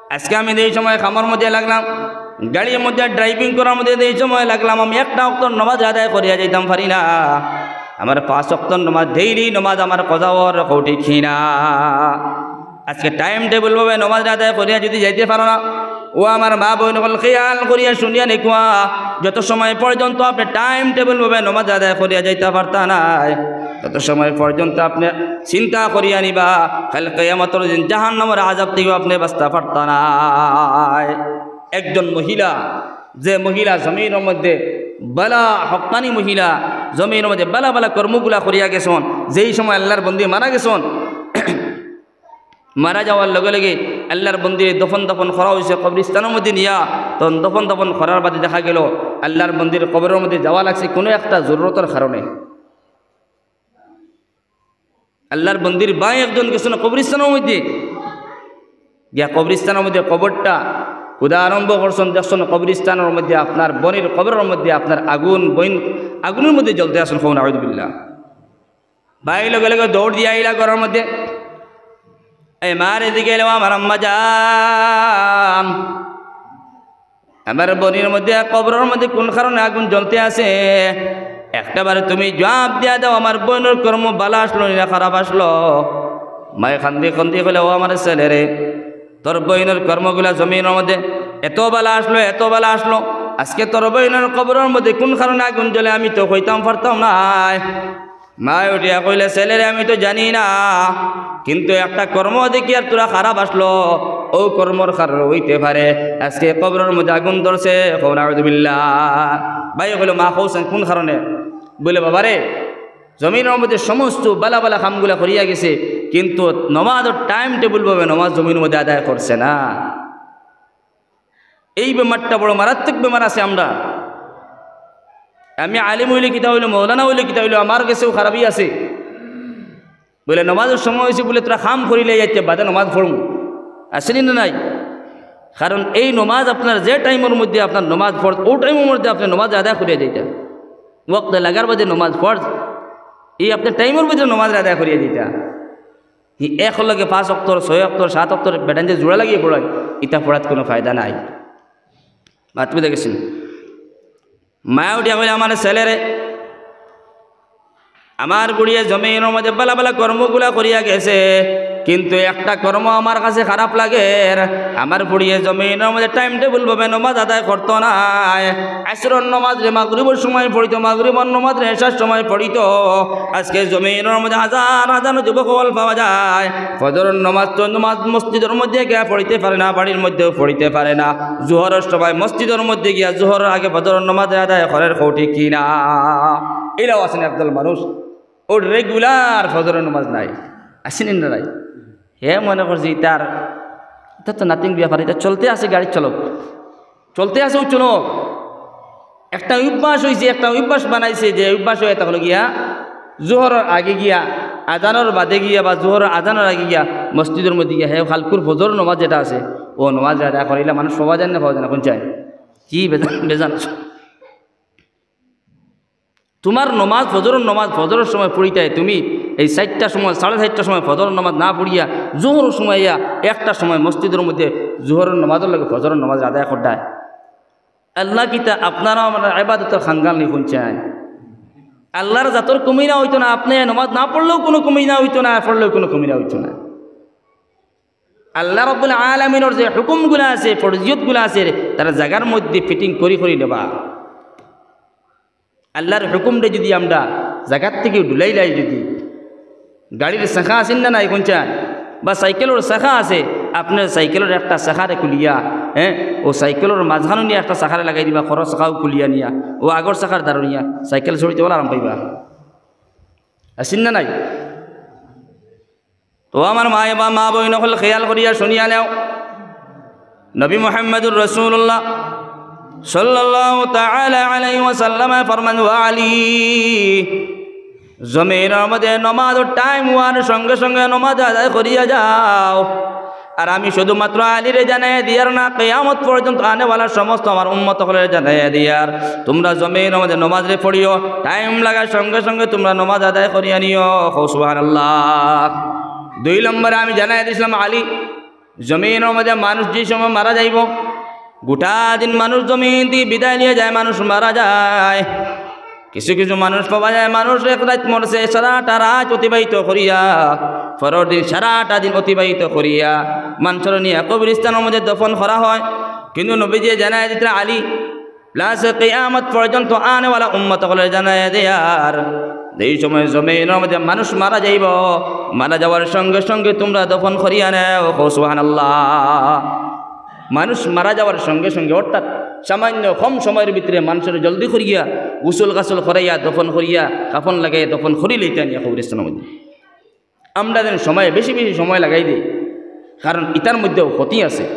আজকে আমি যেই সময় কামর মধ্যে লাগলাম, গাড়ির মধ্যে ড্রাইভিং করার মধ্যে যেই সময় লাগলাম, আমি একটা ওয়াক্তর নমাজ আদায় করিয়া যাইতাম পারি না। আমার পাঁচ ওয়াক্তর নমাজ, ডেইলি নমাজ আমার কাজা অর, কও ঠিক কি না? আজকে টাইম টেবল ভাবে নমাজ আদায় করিয়া যদি যাইতে পারো না, ও আমার মা বইন অকল, খেয়াল করিয়া শুনিয়া নেকুয়া, যত সময় পর্যন্ত আপনে টাইম টেবল ভাবে নমাজ আদায় করিয়া যাইতা পারতা নায়, তত সময় পর্যন্ত আপনে চিন্তা করিয়া নিবা, কাইল কিয়ামতর দিন জাহান্নামর আযাব থাকিও আপনে বাঁচতা পারতা নায়। একজন মহিলা, যে মহিলা জমিনর মধ্যে বালা হক্কানি মহিলা, জমিনর মধ্যে বালা বালা কর্মগুলা করিয়া গেছন, যেই সময় আল্লার বন্দি মারা গেছন, মারা যাওয়ার লগে লগে আল্লার বন্দিরে দফন দাফন করা অইছে কবরস্থানর মধ্যে নিয়া। তখন দফন দাফন করার বাদে দেখা গেল আল্লার বন্দির কবরর মধ্যে যাওয়া লাগছে কুনু একটা জরুরতর কারণে। আল্লার বন্দির ভাই একজন গেছন কবরস্থানর মধ্যে, গিয়া কবরস্থানর মধ্যে কবরটা খুদা আরম্ভ করছন, দেখছন কবরস্থানর মধ্যে আপনার বইনর কবরর মধ্যে আপনার আগুন, বইন আগুনর মধ্যে জ্বলতে আছন, কও নাউযুবিল্লাহ। ভাই লগে লগে দৌড় দিয়া আইলা ঘরর মধ্যে। এই মারে জিগাইলা, "ও আমার আম্মা জান, আমার বইনর মধ্যে, কবরর মধ্যে কুন কারণে আগুন জ্বলতে আছে? একটা বারে তুমি জবাব দিয়া দেও, আমার বইনর কর্ম বালা আছলো না খারাপ আছলো?" মায়ে কান্দি কান্দি কইলা, "ও আমার ছেলেরে, তোর বইনর কর্মগুলা জমিনর মধ্যে এত বালা আছলো, এত বালা আছলো, আজকে তোর বইনর কবরর মধ্যে কুন কারণে আগুন জ্বলে আমি তো কইতাম পারতাম নায়।" মায়ে উঠিয়া কইলা, "ছেলেরে, আমি তো জানি না, কিন্তু একটা কর্ম দেখিয়ার তোরা খারাপ আছলো, অউ কর্মর কারণে অইতে পারে আজকে কবরর মধ্যে আগুন ধরছে।" কও নাউযুবিল্লাহ। ভাইয়ে কইলো, "মা, কওছাইন কুন কারণে?" বলে, "বাবারে, জমিনর মধ্যে সমস্ত বালা বালা কামগুলা করিয়া গেছে, কিন্তু নমাজর টাইম টেবল ভাবে নমাজ জমিনর মধ্যে আদায় করছে না।" এই বেমারটা বড় মারাত্মক বেমার আছে আমরার। আমি আলিম অইলে কিতা অইলো, মৌলানা অইলে কিতা অইলো, আমার গেছেও খারাপি আছে। বলে, "নমাজর সময় অইছে বলে তোরা কাম করিলে যাইতে বাদে নমাজ পড়মু।" আছে নি না নাই? কারণ এই নমাজ আপনার যে টাইমর মধ্যে আপনার নমাজ ফরজ, অউ টাইমর মধ্যে আপনে নমাজ আদায় করিয়া যাইতা। ওয়াক্ত লাগার বাদে নমাজ ফরজ, এই আপনে টাইমর মধ্যে নমাজ আদায় করিয়া যাইতা। হি এক লগে পাঁচ ওয়াক্তর, ছয় ওয়াক্তর, সাত ওয়াক্তর বেটাইন্তে জুড়া লাগিয়া পড়ায়, ইতা পড়াত কুনু ফায়দা নাই। মাত বুঝা গেছে নি? মায়ে উঠিয়া কইলা, "আমার ছেলেরে, আমার ফুড়িয়ে জমিনর মধ্যে বালা বালা কর্মগুলা করিয়া গেছে, কিন্তু একটা কর্ম আমার কাছে খারাপ লাগের। আমার ফুড়িয়ে জমিনর মধ্যে টাইম টেবল ভাবে নমাজ আদায় করতো নায়। আসরর নমাজরে মাগরিবর সময় পড়িতো, মাগরিবর নমাজরে এশার সময় পড়িতো। আজকে জমিনর মধ্যে হাজার হাজার যুবক অকল পাওয়া যায়, ফজরর নমাজ তো নমাজ মসজিদর মধ্যে গিয়া পড়িতে পারে না, বাড়ির মধ্যেও পড়িতে পারে না। জোহরর সময় মসজিদর মধ্যে গিয়া জোহরর আগে ফজরর নমাজ আদায় করের, কও ঠিক কি না?" ইলাও আছে নি একদল মানুষ, অউ রেগুলার ফজরর নমাজ নাই, আছে নি না নাই? হে মনে করছে ইতার, ইতা তো nothing ব্যাপার, ইতা চলতে আছে, গাড়ি চলউক, চলতে আছে, অউ চলউক। একটা অভ্যাস অইছে, একটা অভ্যাস বানাইছে, যে অভ্যাস অইয়া থাকলো গিয়া জোহরর আগে গিয়া, আজানর বাদে গিয়া বা জোহরর আজানর আগে গিয়া মসজিদর মধ্যে গিয়া হে কালকুর ফজরর নমাজ যেটা আছে, অউ নমাজ আদায় করে। ইলা মানুষ পাওয়া যায় না, পাওয়া যায় না, কুনছাইন? কি বেজান, বেজান। তুমার নমাজ, ফজরর নমাজ, ফজরর সময় পড়িতায়, তুমি এই চাইরটার সময়, সাড়ে চাইরটার সময় ফজরর নমাজ না পড়িয়া জোহরর সময় আইয়া একটার সময় মসজিদর মধ্যে জোহরর নমাজর লগে ফজরর নমাজ আদায় করতায়। আল্লাহ কিতা আপনারা আমরার ইবাদতর খাঙ্গাল নি, কুনছাইন? আল্লার জাতর কমি না অইতো না, আপনে নমাজ না পড়লেও কুনু কমি না অইতো না, পড়লেও কুনু কমি না অইতো না। আল্লাহ রাব্বুল আলামিনর যে হুকুমগুলা আছে, ফরজিয়তগুলা আছে, তারা জাগার মধ্যে ফিটিং করি করি নেবা। আল্লার হুকুমরে যুদি আমরা জাগার থাকি ডুলাইলাই যুদি, গাড়ির চাকা আছে না নাই, কুনছাইন? বা সাইকেলর চাকা আছে, আপনার সাইকেলর একটা চাকারে খুলিয়া, হ্যাঁ, ও সাইকেলর মাঝখানো নিয়া একটা চাকারে লাগাই দিবা, খরর চাকাও খুলিয়া নিয়া, ও আগর চাকার দারো নিয়া সাইকেল চড়িতে বলা আরাম পাইবা। আছেন না নাই? তো আমার মা বা মা বইন অকল, খেয়াল করিয়া শুনিয়া নেও, নবী মুহাম্মদুর রাসূলুল্লাহ সাল্লাল্লাহু তাআলা আলাইহি ওয়াসাল্লামে ফরমান, "ওয়া আলী, জমিনর মধ্যে নমাজর টাইম অওয়ার সঙ্গে সঙ্গে নমাজ আদায় করিয়া যাও।" আর আমি শুধুমাত্র আলীরে জানাইয়া দিয়ার না, কিয়ামত পর্যন্ত আনেওয়ালা সমস্ত আমার উম্মত অকলরে জানাইয়া দিয়ার, তোমরা জমিনর মধ্যে নমাজরে পড়িও, টাইম লাগার সঙ্গে সঙ্গে তোমরা নমাজ আদায় করিয়া নিও। কও সুবহানাল্লাহ। দুই নম্বরে আমি জানাইয়া দিছিলাম আলী, জমিনর মধ্যে মানুষ যে সময় মারা যাইবো, গোটা দিন মানুষ জমিন থাকি বিদায় নিয়া যায়, মানুষ মারা যায়। কিছু কিছু মানুষ পাওয়া যায়, মানুষ এক রাইত মরছে, সারাটা রাইত অতিবাহিত করিয়া, পরর দিন সারাটা দিন অতিবাহিত করিয়া মানষরে নিয়া কবরস্থানর মধ্যে দফন করা হয়। কিন্তু নবীজিয়ে জানাইয়া দিতরা আলী, প্লাস কিয়ামত পর্যন্ত আনেওয়ালা উম্মত অকলরে জানাইয়া দেয়ার, যেই সময় জমিনর মধ্যে মানুষ মারা যাইবো, মারা যাওয়ার সঙ্গে সঙ্গে তোমরা দফন করিয়া নেও। কও সুবহানাল্লাহ। মানুষ মারা যাওয়ার সঙ্গে সঙ্গে, অর্থাৎ সামান্য কম সময়র ভিতরে মানষরে জলদি করিয়া গোসল গাসল করাইয়া, দফন করিয়া, কাফন লাগাইয়া দফন করিলাইতা নিয়া কবরস্থানর মধ্যে। আমরা যেন সময়, বেশি বেশি সময় লাগাই দেই, কারণ ইতার মধ্যেও ক্ষতি আছে।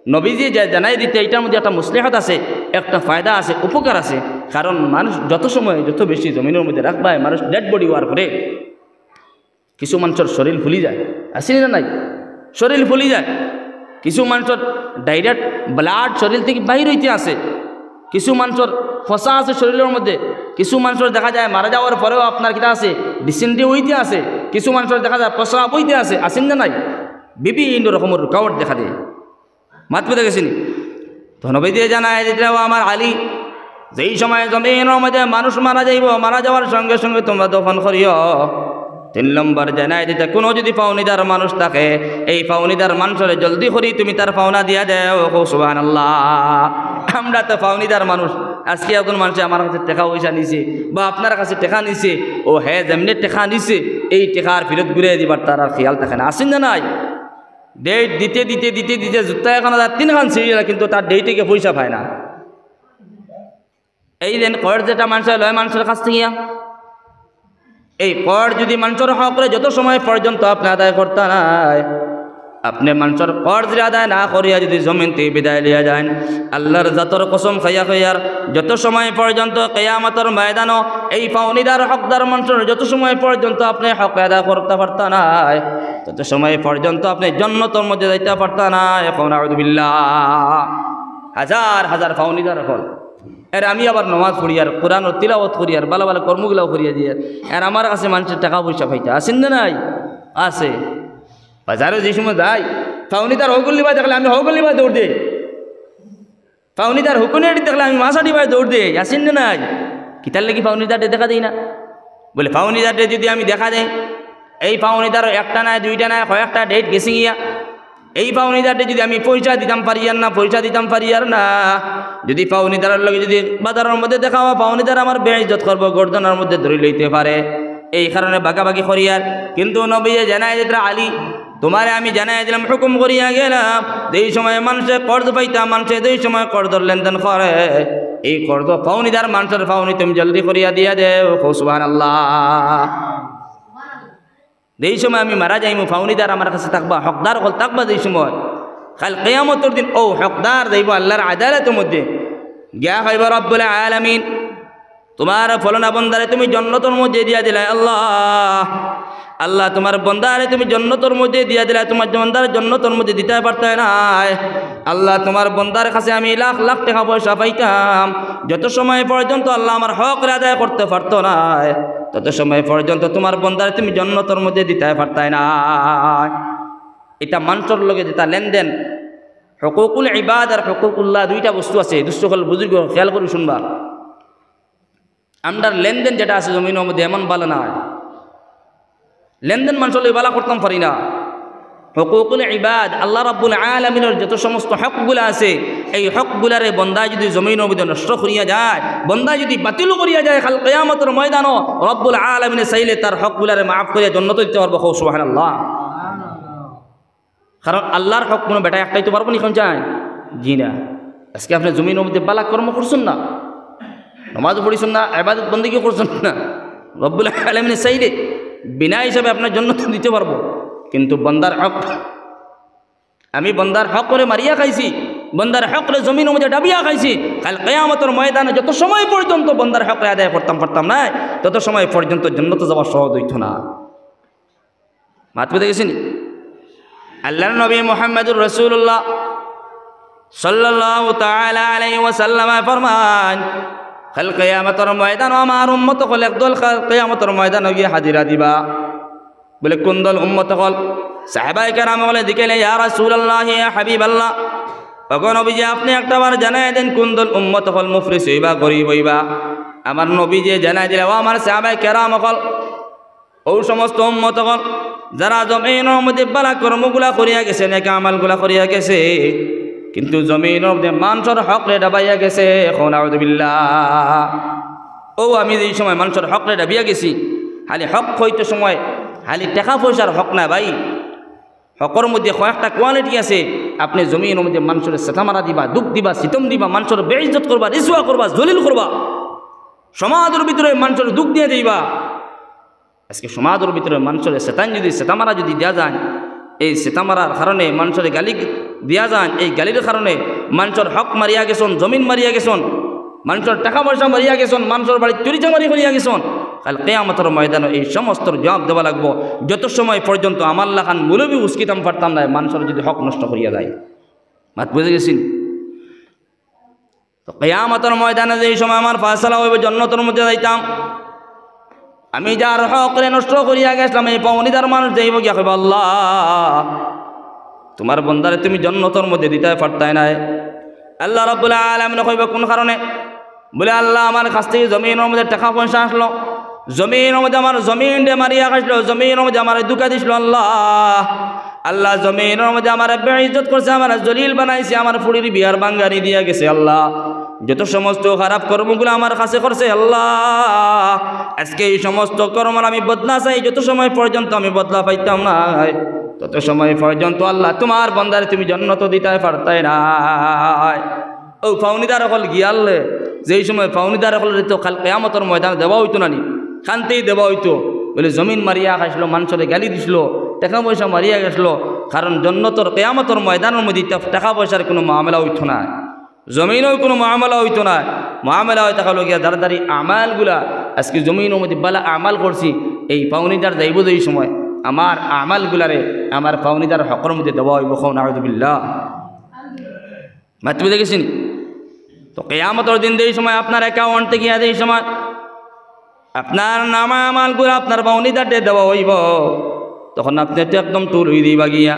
নবীজিয়ে যা জানাইয়া দিতরা, ইটার মধ্যে একটা মুসলেহাত আছে, একটা ফায়দা আছে, উপকার আছে। কারণ মানুষ যত সময়, যত বেশি জমিনর মধ্যে রাখবায়, মানুষ ডেড বডি অওয়ার পরে কিছু মানষর শরীল ফুলি যায়, আছে নি না নাই? শরীল ফুলি যায়। কিছু মানষর ডাইরেক্ট ব্লাড শরীল থাকি বাইর অইতে আছে। কিছু মানষর ফসা আছে শরীলর মধ্যে। কিছু মানষর দেখা যায় মারা যাওয়ার পরেও আপনার কিতা আছে, ডিসেন্ট্রি অইতে আছে। কিছু মানষর দেখা যায় প্রস্রাব অইতে আছে, আছে নি না নাই? বিভিন্ন রকমর রুকাওয়াট দেখা দেয়। মাত বুঝা গেছে নি? তো নবীজিয়ে জানাইয়া দিতরা, "ও আমার আলী, যেই সময় জমিনর মধ্যে মানুষ মারা যাইবো, মারা যাওয়ার সঙ্গে সঙ্গে তোমরা দফন করিও।" তিন নম্বর জানাইয়া দিতরা, কুনু যুদি পাওনিদার মানুষ থাকে, এই পাওনিদার মানষরে জলদি করি তুমি তার পাওনা দিয়া দেও। কও সুবহানাল্লাহ। আমরা তো পাওনিদার মানুষ। আজকে একজন মানষে আমার কাছে টেকা পয়সা নিছে বা আপনার কাছে টেকা নিছে, ও হে যেমনে টেকা নিছে, এই টেকা আর ফিরত ঘুরাই দিবার তার আর খেয়াল থাকে না, আছে নি না নাই? ডেট দিতে দিতে দিতে দিতে জুতা একখান আর তিনখান ছিঁড়িলা, কিন্তু তার ডেটে গিয়া পয়সা পায় না। এই যেন কর্জ যেটা মানষে লয় মানষর কাছ থাকিয়া, এই কর্জ যুদি মানষর হকরে যত সময় পর্যন্ত আপনে আদায় করতা নায়, আপনে মানষর কর্জরে আদায় না করিয়া যুদি জমিন থাকি বিদায় লইয়া যাইন, আল্লার জাতর কসম খাইয়া কইয়ার, যত সময় পর্যন্ত কিয়ামতর ময়দানো এই পাওনিদার হকদার মানষর যত সময় পর্যন্ত আপনে হক আদায় করতা পারতা নায়, তত সময় পর্যন্ত আপনে জন্নতর মধ্যে যাইতা পারতা নায়। কও নাউজুবিল্লাহ। হাজার হাজার পাওনিদার অকল। এর আমি আবার নমাজ পড়িয়ার, কোরআনর তিলাওয়াত করিয়ার, ভালা ভালা কর্মগুলাও করিয়া দিয়ার। এর আমার কাছে মানষে টেকা পয়সা পাইতা, আছে নি না নাই? আছে। বাজারো যে সময় যাই, পাওনিদার হউ গল্লি বায় দেখলে আমি হউ গল্লি বায় দৌড় দেই। পাওনিদার হুকুনের দেখলে আমি মাছাটি বায় দৌড় দেই, আছে নি না নাই? কিতার লাগি পাওনিদাররে দেখা দেই না? বলে, পাওনিদাররে যুদি আমি দেখা দেই, এই পাওনিদার একটা নায়, দুইটা নায়, কয়েকটা ডেট গেছে গিয়া। এই পাওনিদাররে যুদি আমি পয়সা দিতাম পারিয়ার না, পয়সা দিতাম পারিয়ার না, যুদি পাওনিদারর লগে যুদি বাজারর মধ্যে দেখা অয়, পাওনিদার আমার বেইজ্জত করবো, গর্দনর মধ্যে ধরি লইতে পারে। এই কারণে ভাগাভাগি করিয়ার। কিন্তু নবীয়ে জানাইয়া দিতরা, আলী, তুমারে আমি জানাইয়া দিলাম, হুকুম করিয়া গেলাম, যেই সময় মানষে কর্জ পাইতা, মানষে যেই সময় কর্জর লেনদেন করে, এই কর্জ পাওনিদার মানষর পাওনি তুমি জলদি করিয়া দিয়া দেও। কও সুবহানাল্লাহ। যেই সময় আমি মারা যাইমু, পাওনিদার আমার কাছে থাকবা, হকদার অকল থাকবা যেই সময়, কাইল কিয়ামতর দিন অউ হকদার যাইবো আল্লার আদালতর মধ্যে, গিয়া কইবা, "রব্বুল আলামিন, তুমার ফলনা বন্দারে তুমি জন্নতর মধ্যে দিয়া দিলায় আল্লাহ। আল্লাহ, তুমার বন্দারে তুমি জন্নতর মধ্যে দিয়া দিলায়, তুমার বন্দারে জন্নতর মধ্যে দিতায় পারতায় নায়। আল্লাহ, তুমার বন্দার কাছে আমি লাখ লাখ টেকা পয়সা পাইতাম, যত সময় পর্যন্ত আল্লাহ আমার হকরে আদায় করতে পারতো নায়, তত সময় পর্যন্ত তুমার বন্দারে তুমি জন্নতর মধ্যে দিতায় পারতায় নায়।" ইটা মানষর লগে যেটা লেনদেন, হুকুকুল ইবাদ আর হুকুকুল্লাহ দুইটা বস্তু আছে। দুষ্ট অকল বুজুর্গ খেয়াল করি শুনবা। আমরার লেনদেন যেটা আছে জমিনর মধ্যে এমন ভালা নায়, লেনদেন মানষর লগে ভালা করতাম পারি না। হুকুকুল ইবাদ, আল্লাহ রাব্বুল আলামিনর যত সমস্ত হকগুলা আছে, এই হকগুলারে বন্দায় যুদি জমিনর মধ্যে নষ্ট করিয়া যায়, বন্দায় যুদি বাতিল করিয়া যায়, কাইল কিয়ামতর ময়দানো রব্বুল আলামিনে চাইলে তার হকগুলারে মাফ করিয়া জন্নতো দিতে পারবো। কও সুবহানাল্লাহ। কারণ আল্লার হক কুনু বেটায় আটকাইতো পারবো নি? কউক্কা চাইন? জি না। আজকে আপনে জমিনর মধ্যে বালা কর্ম করছইন না, নামাজ পড়ছইন না, ইবাদত বন্দেগি করছইন না, রব্বুল আলামিনে চাইলে বিনা হিসাবে আপনারে জন্নত দিতো পারবো, কিন্তু বন্দার হক, আমি বন্দার হকরে মারিয়া খাইছি, বন্দার হকরে জমিনর মধ্যে ডাবিয়া খাইছি। কাইল কিয়ামতর ময়দানে যত সময় পর্যন্ত বন্দার হকরে আদায় করতাম পারতাম নায়, তত সময় পর্যন্ত জন্নতো যাওয়া সহজ অইতো না। মাত বুঝা গেছে নি? আল্লার নবী মুহাম্মাদুর রাসূলুল্লাহ সাল্লাল্লাহু তাআলা আলাইহি ওয়াসাল্লামে ফরমাইন, কাইল কিয়ামতর ময়দানো আমার উম্মত অকল একদল কাইল কিয়ামতর ময়দানো গিয়া হাজিরা দিবা। বলে, "কুন দল উম্মত অকল?" সাহাবায়ে কেরাম অকলে জিকাইলে, "ইয়া রাসূলুল্লাহ, ইয়া হাবিবাল্লাহ, ওগো নবীজি, আপনে একটা বার জানাই দেন, কুন দল উম্মত অকল মুফলিস অইবা, গরিব অইবা?" আমার নবীজি জানাই দিলা, "ও আমার সাহাবায়ে কেরাম অকল, অউ সমস্ত উম্মত অকল, যারা জমিনর মধ্যে বালা কর্মগুলা করিয়া গেছে, নেক আমলগুলা করিয়া গেছে, কিন্তু জমিনর মধ্যে মানষর হকরে ডাবাইয়া গেছে।" কউক্কা নাউযুবিল্লাহ। অউ আমি যেই সময় মানষর হকরে ডাবিয়া গেছি, খালি হক কইতে সময় খালি টেকা পয়সার হক না ভাই, হকর মধ্যে কয়েকটা quality আছে। আপনে জমিনর মধ্যে মানষরে সেতা মারা দিবা, দুখ দিবা, সিতম দিবা, মানষর বেইজ্জত করবা, রিসওয়া করবা, জলিল করবা, সমাজর ভিতরে মানষরে দুখ দিয়া দিবা। আজকে সমাজর ভিতরে মানষরে সেতাইন যুদি, সেতা মারা যুদি দিয়া যাইন, এই সেতা মারার কারণে মানষরে গালি দিয়া যাইন, এই গালির কারণে মানষর হক মারিয়া গেছইন, জমিন মারিয়া গেছইন, মানষর টেকা পয়সা মারিয়া গেছইন, মানষর বাড়িত চুরি চামারি করিয়া গেছইন, কাইল কিয়ামতর ময়দানো এই সমস্তর জুয়াব দেওয়া লাগবো। যত সময় পর্যন্ত আমার লাখান মৌলবি উস্কিতাম পারতাম নায়, মানষর যুদি হক নষ্ট করিয়া যাই। মাত বুঝা গেছে নি? তো কিয়ামতর ময়দানে যেই সময় আমার ফয়সালা অইবো, জন্নতর মধ্যে যাইতাম, আমি যার হকরে নষ্ট করিয়া গেছলাম, এই পাওনিদার মানুষ যাইবো গিয়া কইবো, "আল্লাহ, তুমার বন্দারে তুমি জন্নতর মধ্যে দিতায় পারতায় নায়।" আল্লাহ রাব্বুল আলামিনে কইবো, "কুন কারণে?" বলে, "আল্লাহ, আমার কাছ থাকি জমিনর মধ্যে টেকা পয়সা আছলো, জমিনর মধ্যে আমার জমিনরে মারিয়া খাইছলো, জমিনর মধ্যে আমারে ধুকা দিছলো, আল্লাহ।" আল্লাহ জমিনর মধ্যে আমারে বেইজ্জত করছে, আমারে জলিল বানাইছে, আমার ফুড়ির বিয়ার ভাঙ্গানি দিয়া গেছে। আল্লাহ, যত সমস্ত খারাপ কর্মগুলা আমার কাছে করছে, আল্লাহ, আজকে এই সমস্ত কর্মর আমি বদলা চাই। যত সময় পর্যন্ত আমি বদলা পাইতাম নায়, তত সময় পর্যন্ত, আল্লাহ, তুমার বন্দারে তুমি জন্নত দিতায় পারতায় নায়। অউ পাওনিদার অকল গিয়ালে, যেই সময় পাওনিদার অকলরে তো কাইল কিয়ামতর ময়দানো দেওয়া অইতো না নি, কানতেই দেওয়া অইতো। বলে, জমিন মারিয়া খাইছলো, মানষরে গালি দিছলো, টেকা পয়সা মারিয়া গেছলো, কারণ জন্নতর কিয়ামতর ময়দানর মধ্যে ইতা টেকা পয়সার কুনু মামলা অইতো নায়, জমিনর কুনু মামলা অইতো নায়। মামলা অইতো গিয়া যার যার আমলগুলা, আজকে জমিনর মধ্যে বালা আমল করছি, এই পাওনিদার যাইবো যেই সময়, আমার আমলগুলারে আমার পাওনিদার হকর মধ্যে দেওয়া অইবো। কউক্কা নাউযুবিল্লাহ। মাত বুঝা গেছে নি? তো কিয়ামতর দিন যেই সময় আপনার account থাকি গিয়া যেই সময় আপনার নামা আমলগুলা আপনার পাওনিদাররে দেওয়া অইবো, তখন আপনে তো একদম টুল অই দিবা গিয়া।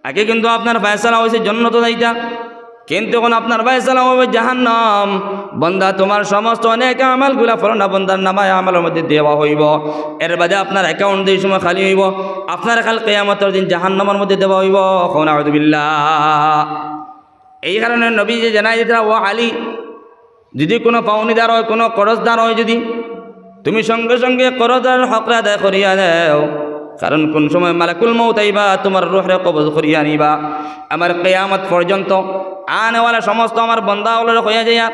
আগে কিন্তু আপনার ফয়সালা অইছে জন্নত যাইতা, কিন্তু অখন আপনার ফয়সালা অইবো জাহান্নাম। বন্দা, তুমার সমস্ত নেক আমলগুলা ফলানা বন্দার নামায় আমলর মধ্যে দেওয়া অইবো, এর বাদে আপনার account যেই সময় খালি অইবো, আপনার কাইল কিয়ামতর দিন জাহান্নামর মধ্যে দেওয়া অইবো। কউক্কা নাউযুবিল্লাহ। এই কারণে নবীজি জানাই দিতরা, "ও আলী, যুদি কুনু পাওনিদার অয়, কুনু কর্জদার অয় যুদি, তুমি সঙ্গে সঙ্গে কর্জদারর হকরে আদায় করিয়া দেও, কারণ কুন সময় মালাকুল মউত আইবা, তুমার রুহরে কবজ করিয়া নিবা।" আমার কিয়ামত পর্যন্ত আনেওয়ালা সমস্ত আমার বন্দা অকলরে কইয়া যাইয়ার,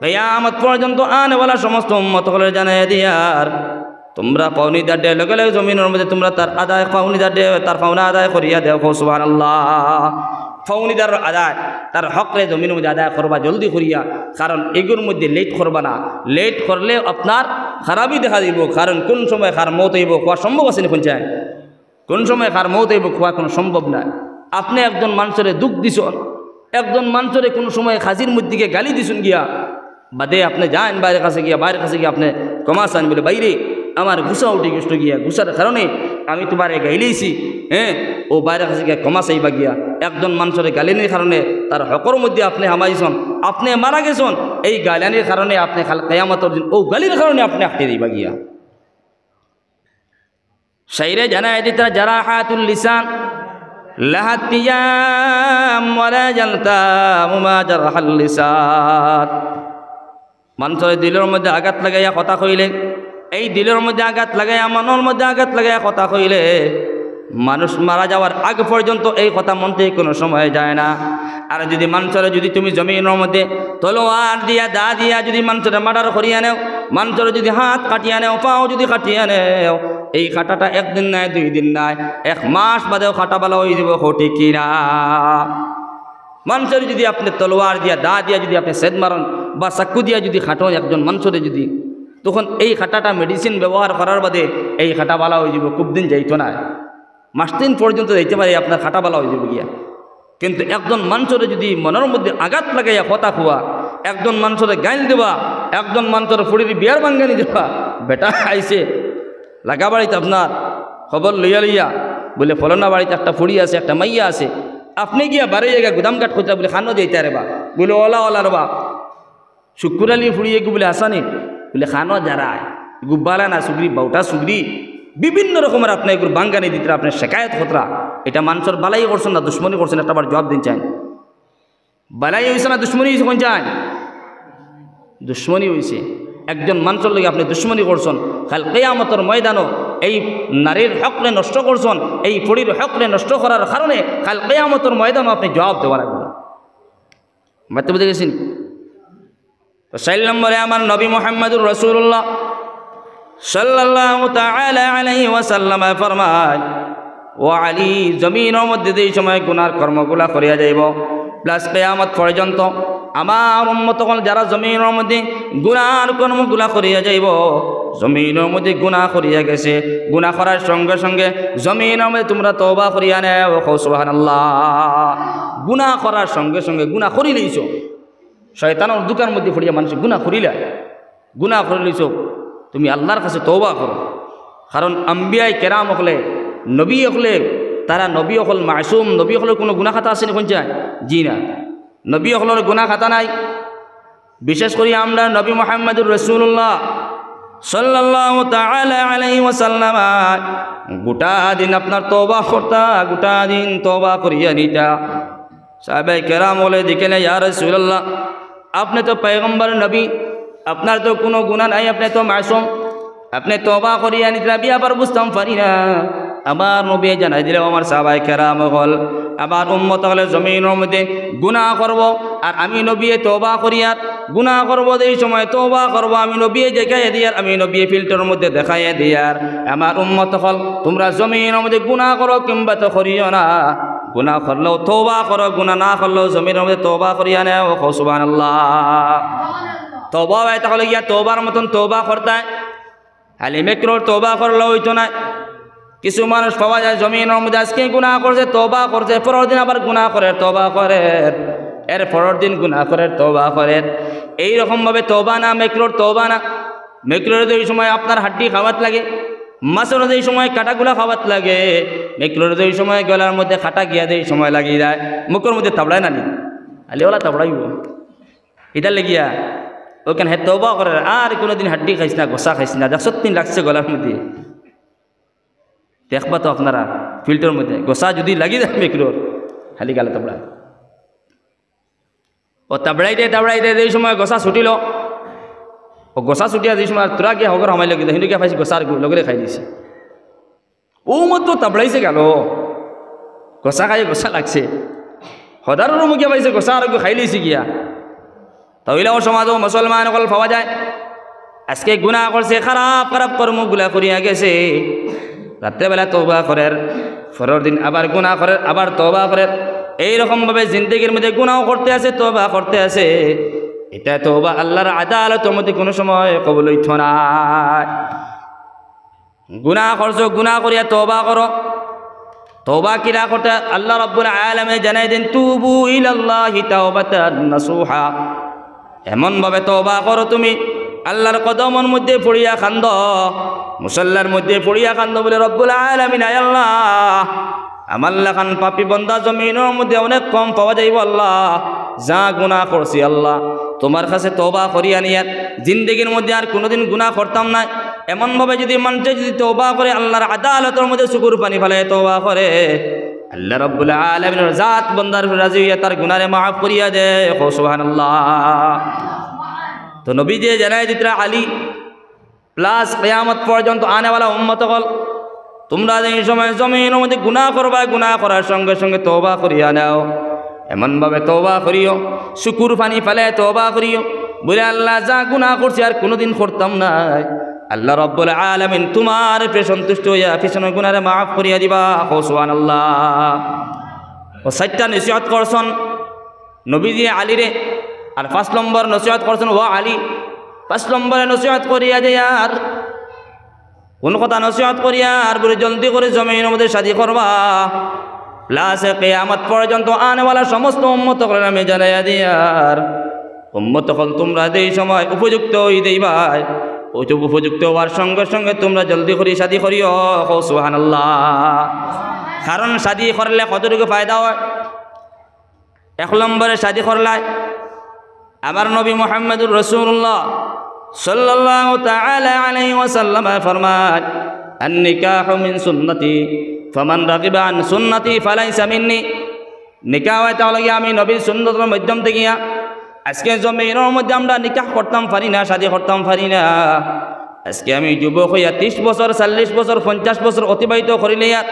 কিয়ামত পর্যন্ত আনেওয়ালা সমস্ত উম্মত অকলরে জানাইয়া দিয়ার, তুমরা পাওনিদাররে লগে লগে জমিনর মধ্যে তুমরা তার আদায়, পাওনিদাররে তার পাওনা আদায় করিয়া দেও। কও সুবহানাল্লাহ। পাওনিদারর আদায়, তার হকরে জমিনর মধ্যে আদায় করবা জলদি করিয়া, কারণ এগুর মধ্যে late করবা না। Late করলে আপনার খারাপি দেখা দিবো, কারণ কুন সময় কার মউত অইবো কওয়া সম্ভব আছে নি? কুন চায় কুন সময় কার মউত অইবো কওয়া কুনু সম্ভব নায়। আপনে একজন মানষরে দুখ দিছইন, একজন মানষরে কুনু সময় কাজির মধ্যে গালি দিছইন গিয়া, বাদে আপনে যাইন ভাইর কাছে গিয়া, ভাইর কাছে গিয়া আপনে ক্ষমা চাইন, বলে, "ভাইরে, আমার গুসা উঠি গেছলো গিয়া, গুসার কারণে আমি তুমারে গাইলাইছি, হ্যাঁ, অউ ভাইর কাছে গিয়া ক্ষমা চাইবা গিয়া।" একজন মানষরে গাইলানির কারণে তার হকর মধ্যে আপনে হামাইছইন, আপনে মারা গেছইন, এই গাইলানির কারণে আপনে কাইল কিয়ামতর দিন অউ গালির কারণে আপনে আটকি যাইবা গিয়া। শাইরে জানাই দিতরা, "জারাহাতুল লিসান লাহা তিয়াম ওয়ালা ইয়ালতামু মা জারাহাল লিসান।" মানষর দিলর মধ্যে আঘাত লাগাইয়া কথা কইলে, এই দিলর মধ্যে আঘাত লাগাইয়া, মনর মধ্যে আঘাত লাগাইয়া কথা কইলে, মানুষ মারা যাওয়ার আগ পর্যন্ত এই কথা মন থাকি কুনু সময় যায় না। আর যুদি মানষরে যুদি তুমি জমিনর মধ্যে তলোয়ার দিয়া, দা দিয়া যুদি মানষরে মার্ডার করিয়া নেও, মানষরে যুদি হাত কাটিয়া নেও, পাও যুদি কাটিয়া নেও, এই কাটাটা একদিন নায়, দুই দিন নায়, এক মাস বাদেও কাটা ভালা অইযিবো, ঠিক কি না? মানষরে যুদি আপনে তলোয়ার দিয়া, দা দিয়া যুদি আপনে ছেদ মারইন বা চাক্কু দিয়া যুদি কাটইন একজন মানষরে যুদি, তখন এই কাটাটা মেডিসিন ব্যবহার করার বাদে এই কাটা ভালা অইযিবো, খুব দিন যাইতো নায়, মাস তিন পর্যন্ত যাইতে পারে আপনার কাটা ভালা অইযিবো গিয়া। কিন্তু একজন মানষরে যুদি মনর মধ্যে আঘাত লাগাইয়া কথা কওয়া, একজন মানষরে গাইল দেওয়া, একজন মানষর ফুড়ির বিয়ার ভাঙ্গানি দেওয়া, বেটা আইছে লাগা বাড়িত আপনার খবর লইয়া লইয়া, বুলে, "ফলনা বাড়িত একটা ফুড়ি আছে, একটা মাইয়া আছে, আপনে গিয়া বারে জাগা গুদাম ঘাট করতা, বুলে, খানো যাইতা রে বা?" বুলে, "ওলা, ওলা রে বা।" শুক্কুর আলী ফুড়ি এগু বুলে, "আসানি?" বুলে, "খানো যারায়, এগু ভালা না সুগরি, বাউটা সুগরি, বিভিন্ন রকমর আপনে এগুর ভাঙ্গানি দিতরা, আপনে শেকায়ত করতরা, ইটা মানষর ভালাই করছইন না দুশমনি করছইন, একটা বার জবাব দিন চাইন।" ভালাই অইছে না দুশমনি অইছে, কইন চাইন? দুশমনি অইছে। একজন মানষর লগে আপনে দুশমনি করছইন, কাইল কিয়ামতর ময়দানো এই নারীর হকরে নষ্ট করছইন, এই ফুড়ির হকরে নষ্ট করার কারণে কাইল কিয়ামতর ময়দানো আপনে জবাব দেওয়া লাগবো। মাততে বুঝে গেছইন? তো চাইর নম্বরে আমার নবী মুহাম্মাদুর রাসূলুল্লাহ সাল্লাল্লাহু তাআলা আলাইহি ওয়াসাল্লামে ফরমায়, "ও আলী, জমিনর মধ্যে যেই সময় গুনার কর্মগুলা করিয়া যাইবো, প্লাস কিয়ামত পর্যন্ত আমার উম্মত অকল যারা জমিনর মধ্যে গুনার কর্মগুলা করিয়া যাইবো, জমিনর মধ্যে গুনা করিয়া গেছে, গুনা করার সঙ্গে সঙ্গে জমিনর মধ্যে তুমরা তওবা করিয়া নেও।" কও সুবহানাল্লাহ। গুনা করার সঙ্গে সঙ্গে গুনা করিলাইছো, শয়তানর ধুকার মধ্যে পড়িয়া মানষে গুনা করিলায়, গুনা করিলাইছো, তুমি আল্লার কাছে তওবা করো। কারণ আম্বিয়ায়ে কেরাম অকলে, নবী অকলে, তারা নবী অকল মাসুম, নবী অকলর কুনু গুনা খাতা আছেনি কইন চাইন? জি না, নবী অকলর গুনা খাতা নাই। বিশেষ করি আমরার নবী মুহাম্মাদুর রাসূলুল্লাহ সাল্লাল্লাহু তাআলা আলাইহি ওয়াসাল্লাম গুটা দিন আপনার তওবা করতা, গুটা দিন তওবা করিয়া নিতা। সাহাবায়ে কেরাম অকলে দেখে না, "ইয়া রাসূলুল্লাহ, আপনে তো পয়গম্বর নবী, আপনার তো কুনু গুনা নাই, আপনে তো মাসুম, আপনে তওবা করিয়া নিতরা, আমি আবার বুঝতাম পারি না।" আমার নবীয়ে জানাই দিলা, "ও আমার সাহাবায়ে কেরাম অকল, আমার উম্মত অকলে জমিনর মধ্যে গুনা করবো, আর আমি নবীয়ে তওবা করিয়ার গুনা করবো, যেই সময় তওবা করবো, আমি নবীয়ে দেখাইয়া দিয়ার, আমি নবীয়ে ফিল্টারর মধ্যে দেখাইয়া দিয়ার, আমার উম্মত অকল, তুমরা জমিনর মধ্যে গুনা করো কিংবা তো করিও না, গুনা করলেও তওবা করো, গুনা না করলেও জমিনর মধ্যে তওবা করিয়া নেও।" কও সুবহানাল্লাহ। তওবা অয় তাহলে গিয়া তওবার মতন তওবা করতায়, খালি মেকরুহর তওবা করলে অইতো নায়। কিছু মানুষ পাওয়া যায় জমিনর মধ্যে আজকে গুনা করছে, তওবা করছে, পরর দিন আবার গুনা করের, তওবা করের, এর পরর দিন গুনা করের, তওবা করের। এই রকম ভাবে তওবা না, মেকরুহর তওবা না। মেকরুহরে যেই সময় আপনার হাড্ডি খাওয়াত লাগে, মাছরে যেই সময় কাটাগুলা খাওয়াত লাগে, মেকরুহরে যেই সময় গলার মধ্যে কাটা গিয়া যেই সময় লাগি যায়, মুখর মধ্যে থাবড়ায় না নি? খালি ওলা থাবড়াইবো। ইতার লাগিয়া অখান হে তওবা করের, আর কুনুদিন হাড্ডি খাইস না, গোসা খাইস না, দেখছত নি লাগছে গলার মধ্যে। দেখবা তো আপনারা ফিল্টারর মধ্যে গোসা যুদি লাগি যায় মেকরুহর, খালি গালে থাবড়ায়। ও থাবড়াইতে থাবড়াইতে যেই সময় গোসা ছুটিল, ও গোসা ছুটিয়া যেই সময় আর থুড়া গিয়া হগর হামাইল গিয়া, হিন্দু গিয়া পাইছে গোসা আর লগে খাই দিছে। ও মাত্র থাবড়াইছে গেল, গোসা খাই গোসা লাগছে, হদারর মুখে পাইছে গোসা আর খাই লিছে গিয়া। তা অইলা ও সমাজো মুসলমান অকল পাওয়া যায়, আজকে গুনা করছে, খারাপ খারাপ কর্মগুলা করিয়া গেছে, রাত্রেবেলা তওবা করের, পরর দিন আবার গুনা করের, আবার তওবা করের। এই রকম ভাবে জিন্দেগির মধ্যে গুনাও করতে আছে, তওবা করতে আছে। ইতা তওবা আল্লার আদালতর মধ্যে কুনু সময় কবুল অইতো নায়। গুনা করছো, গুনা করিয়া তওবা করো। তওবা কিলা করতে? আল্লাহ রাব্বুল আলামিন জানাই দেন, "তুবু ইলাল্লাহি তাওবাতান নাসুহা।" এমন ভাবে তওবা করো তুমি, আল্লার কদমর মধ্যে পড়িয়া কান্দো, মুসল্লার মধ্যে পড়িয়া কান্দো, বলে, "রব্বুল আলামিন, আয় আল্লাহ, আমার লাখান পাপী বন্দা জমিনর মধ্যে অনেক কম পাওয়া যাইবো আল্লাহ, যা গুনা করছি আল্লাহ, তুমার কাছে তওবা করিয়া নিয়ার, জিন্দেগির মধ্যে আর কুনুদিন গুনা করতাম নায়।" এমন ভাবে যুদি মানষে যুদি তওবা করে, আল্লার আদালতর মধ্যে চকুর পানি ফালাইয়া তওবা করে, আল্লাহ রাব্বুল আলামিনর জাত বন্দার উপরে রাজি অইয়া তার গুনারে মাফ করিয়া দেয়। কও সুবহানাল্লাহ। তো নবীজিয়ে জানাই দিতরা আলী, প্লাস কিয়ামত পর্যন্ত আনেওয়ালা উম্মত অকল, তুমরা যেই সময় জমিনর মধ্যে গুনা করবায়, গুনা করার সঙ্গে সঙ্গে তওবা করিয়া নেও, এমনভাবে তওবা করিও, চকুর পানি ফালাইয়া তওবা করিও, বলে, "আল্লাহ, যা গুনা করছি আর কুনুদিন করতাম নায়।" আল্লাহ রাব্বুল আলামিন তুমার উপরে সন্তুষ্ট অইয়া পিছনর গুনারে মাফ করিয়া দিবা। কও সুবহানাল্লাহ। অউ চাইরটা নসিহত করছইন নবীজিয়ে আলীরে, আর পাঁচ নম্বর নসিহত করছইন, "ও আলী।" পাঁচ নম্বরে নসিহত করিয়া যাইয়ার, কুন কথা নসিহত করিয়ার? বলে, "জলদি করি জমিনর মধ্যে শাদি করবা, প্লাসে কিয়ামত পর্যন্ত আনেওয়ালা সমস্ত উম্মত অকলরে আমি জানাইয়া দিয়ার, উম্মত অকল তুমরা যেই সময় উপযুক্ত অই যাইবায়, উপযু-, উপযুক্ত অওয়ার সঙ্গে সঙ্গে তুমরা জলদি করি শাদি করিও।" কও সুবহানাল্লাহ। কারণ শাদি করলে কতটুকু ফায়দা অয়? এক নম্বরে শাদি করলায়, আমার নবী মুহাম্মদুর রাসূলুল্লাহ সাল্লাল্লাহু তাআলা আলাইহি ওয়াসাল্লামে ফরমাইন, "আন-নিকাহু মিন সুন্নতি, ফামান রাগিবা আন সুন্নতি ফালাইসা মিন্নি।" নিকাহ অইতা অইলো গিয়া আমি নবীর সুন্নতর মাধ্যম থাকিয়া। আজকে জমিনর মধ্যে আমরা নিকাহ করতাম পারি না, শাদি করতাম পারি না। আজকে আমি যুবক অইয়া ত্রিশ বছর, চল্লিশ বছর, পঞ্চাশ বছর অতিবাহিত করিলিয়ার,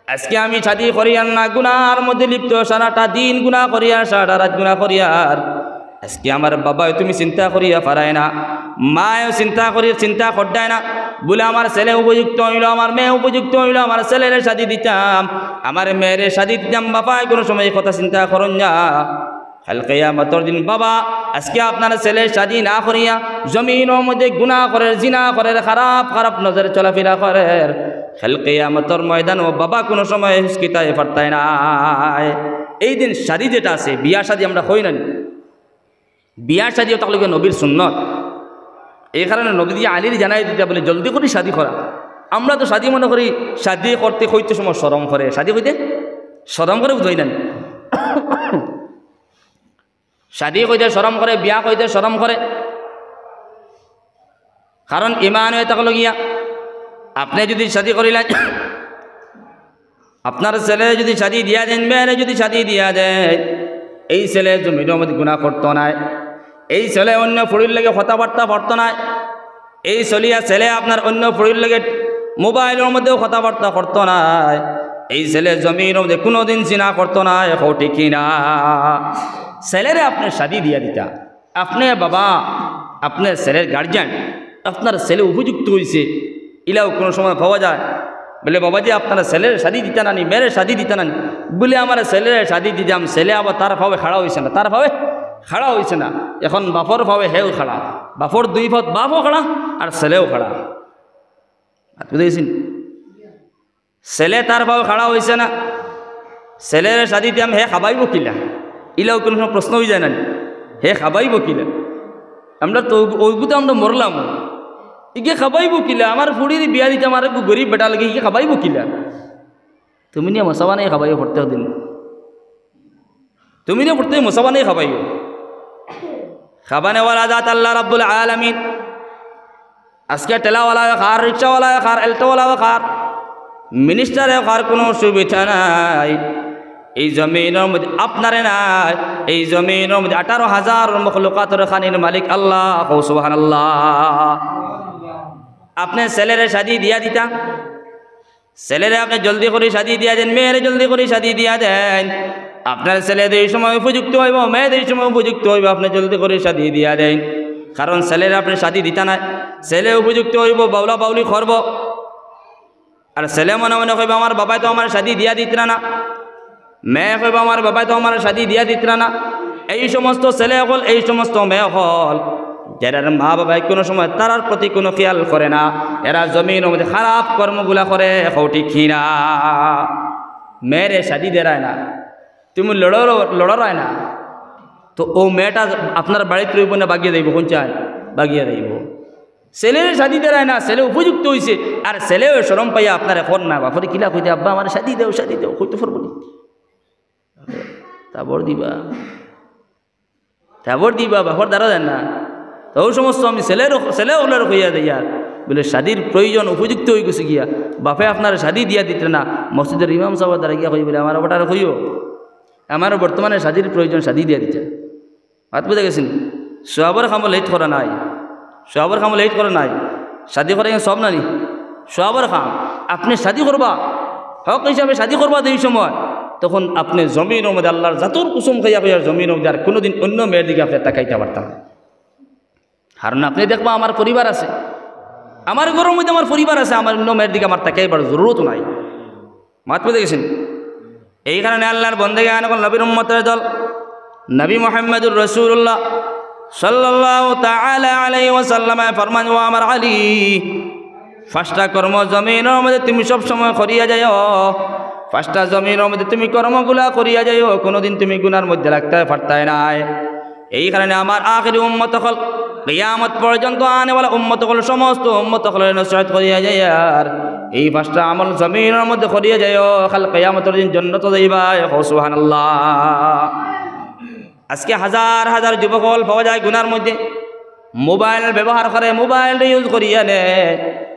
আজকে আমি শাদি করিয়ার না, গুনার মধ্যে লিপ্ত, সারাটা দিন গুনা করিয়ার, সারাটা রাইত গুনা করিয়ার। আজকে আমার বাবায় তুমি চিন্তা করিয়া পারায় না, মায়ও চিন্তা করি, চিন্তা কররায় না, বলে, "আমার ছেলে উপযুক্ত অইলো, আমার মেয়ে উপযুক্ত অইলো, আমার ছেলেরে শাদি দিতাম, আমার মেয়েরে শাদি দিতাম।" বাবায় কুনু সময় ই কথা চিন্তা করইন না। কাইল কিয়ামতর দিন, বাবা, আজকে আপনার ছেলে শাদি না করিয়া জমিনর মধ্যে গুনা করের, জিনা করের, খারাপ খারাপ নজরে চলাফিরা করের, কাইল কিয়ামতর ময়দানো বাবা কুনু সময় হুচকিতায় পারতায় নায়। এই দিন শাদি যেটা আছে, বিয়া শাদি আমরা কই না নি? বিয়া শাদি অইতা অইলো গিয়া নবীর সুন্নত। এই কারণে নবীজিয়ে আলীরে জানাই দিতা বলে, "জলদি করি শাদি করা।" আমরা তো শাদি মনে করি, শাদি করতে কইতে সময় শরম করে, শাদি কইতে শরম করে, বুঝি না নি? শাদি কইতে শরম করে, বিয়া কইতে শরম করে। কারণ ইমান অইতা অইলো গিয়া, আপনে যুদি শাদি করিলা, আপনার ছেলেরে যুদি শাদি দিয়া দেইন, মেয়েরে যুদি শাদি দিয়া দেইন, এই ছেলে জমিনর মধ্যে গুনা করতো নায়, এই ছেলে অইন্য ফুড়ির লগে কথাবার্তা পারতো নায়, এই চলিয়া ছেলে আপনার অইন্য ফুড়ির লগে মোবাইলর মধ্যেও কথাবার্তা করতো নায়, এই ছেলে জমিনর মধ্যে কুনুদিন জিনা করতো নায়, কও ঠিক কি না? ছেলেরে আপনে শাদি দিয়া দিতা, আপনে বাবা, আপনে ছেলের গার্জিয়ান, আপনার ছেলে উপযুক্ত অইছে, ইলাও কুনু সময় পাওয়া যায়? বলে, "বাবাজি, আপনারা ছেলেরে শাদি দিতা না নি, মেয়েরে শাদি দিতা না নি?" বলে, "আমার ছেলেরে শাদি দিতাম, ছেলে আবার তার পাওয়ে খাড়া অইছে না, তার পাওয়ে খাড়া অইছে না। এখন বাপর পাওয়ে হেও খাড়া, বাপর দুই পাওত বাপও খাড়া আর ছেলেও খাড়া।" বুঝাইছি নি? ছেলে তার পাওয়ে খাড়া অইছে না, ছেলেরে শাদি দিতাম, হে খাবাইবো কিলা? ইলাও কুনু সময় প্রশ্ন অই যায় না নি? হে খাবাইবো কিলা? আমরা তো অউ-, অউগুতে আমরা মরলাম। ইগে খাবাইবো কিলা? আমার ফুড়িরে বিয়া দিতাম আরেকগু গরিব বেটার লগে, ইগে খাবাইবো কিলা? তুমি নিয়া মশা বানাই খাবাইও প্রত্যেক দিন। তুমি নিয়া প্রত্যেক মশা বানাই খাবাইও। খাবানেওয়ালা জাত আল্লাহ রাব্বুল আলামিন। আজকে ঠেলাওয়ালায় খার, রিক্সাওয়ালায় খার, অ্যাল্টোওয়ালায় খার, মিনিস্টারে খার, কুনু অসুবিধা নাই। এই জমিনর মধ্যে আপনারে নায়, এই জমিনর মধ্যে আঠারো হাজার মখলুকাতর খানির মালিক আল্লাহ। কও সুবহানাল্লাহ। আপনে ছেলেরে শাদি দিয়া দিতা, ছেলেরে আপনে জলদি করি শাদি দিয়া দেইন, মেয়েরে জলদি করি শাদি দিয়া দেইন। আপনার ছেলে যেই সময় উপযুক্ত অইবো, মেয়ে যেই সময় উপযুক্ত অইবো, আপনে জলদি করি শাদি দিয়া দেইন। কারণ ছেলেরে আপনে শাদি দিতা নায়, ছেলে উপযুক্ত অইবো, বাউলা বাউলি করবো। আর ছেলে মনে মনে কইবো, "আমার বাবায় তো আমারে শাদি দিয়া দিতরা না।" মেয়ে কইবো, "আমার বাবায় তো আমারে শাদি দিয়া দিতরা না।" এই সমস্ত ছেলে অকল, এই সমস্ত মেয়ে অকল, যেরার মা বাবায় কুনু সময় তারার প্রতি কুনু খিয়াল করে না, এরা জমিনর মধ্যে খারাপ কর্মগুলা করে, কও ঠিক কি না? মেয়েরে শাদি দেরায় না, তুমি লড়র-, লড়রায় না, তো অউ মেয়েটা আপনার বাড়িত রইবো না, ভাগিয়া যাইবো? কুন চায়? ভাগিয়া যাইবো। ছেলেরে শাদি দেরায় না, ছেলে উপযুক্ত অইছে, আর ছেলেও শরম পাইয়া আপনারে কর না, বাপরে কিলা কইতে, "আব্বা, আমারে শাদি দেও, শাদি দেও", কইতে পারবো নি? থাবড় দিবা, থাবড় দিবা, বাপর দ্বারা যায় না। তো অউ সমস্ত আমি ছেলের, ছেলে অকলরে কইয়া দেইয়ার, বলে, "শাদির প্রয়োজন, উপযুক্ত অই গেছে গিয়া, বাপে আপনারে শাদি দিয়া দিতরা না।" মসজিদর ইমাম সাবর দ্বারা গিয়া কই বলে, "আমার বেটারে কইও, আমার বর্তমানে শাদির প্রয়োজন, শাদি দিয়া দিতা।" মাত বুঝা গেছে নি? সওয়াবর কামো লেট করা নাই, সওয়াবর কামো লেট করা নাই। শাদি করা ইখান সওয়াব না নি? সওয়াবর কাম। আপনে শাদি করবা, হক হিসাবে শাদি করবা যেই সময়, তখন আপনে জমিনর মধ্যে আল্লার জাতর কসম খাইয়া কইয়ার জমিনর মধ্যে আর কুনুদিন অইন্য মেয়ের দিকে আপনে তাকাইতা পারতা নায়। কারণ আপনে দেখবা আমার পরিবার আছে, আমার ঘরর মধ্যে আমার পরিবার আছে, আমার অইন্য মেয়ের দিকে আমার তাকাইবার জরুরত নাই। মাত বুঝি গেছইন? এই কারণে আল্লার বন্দেগান অকল, নবীর উম্মতর দল, নবী মুহাম্মদুর রাসূলুল্লাহ সাল্লাল্লাহু তাআলা আলাইহি ওয়াসাল্লামে ফরমান, "ও আমার আলী, পাঁচটা কর্ম জমিনর মধ্যে তুমি সব সময় করিয়া যাইও, পাঁচটা জমিনর মধ্যে তুমি কর্মগুলা করিয়া যাইও, কুনুদিন তুমি গুনার মধ্যে লাগতায় পারতায় নায়।" এই কারণে আমার আখেরি উম্মত অকল, কিয়ামত পর্যন্ত আনেওয়ালা উম্মত অকল, সমস্ত উম্মত অকলরে নসিহত করিয়া যাইয়ার, এই পাঁচটা আমল জমিনর মধ্যে করিয়া যাইও, কাল কিয়ামতর দিন জন্নতো যাইবায়। কও সুবহানাল্লাহ। আজকে হাজার হাজার যুবক অকল পাওয়া যায় গুনার মধ্যে, মোবাইল ব্যবহার করে, মোবাইল ইউজ করিয়া নে।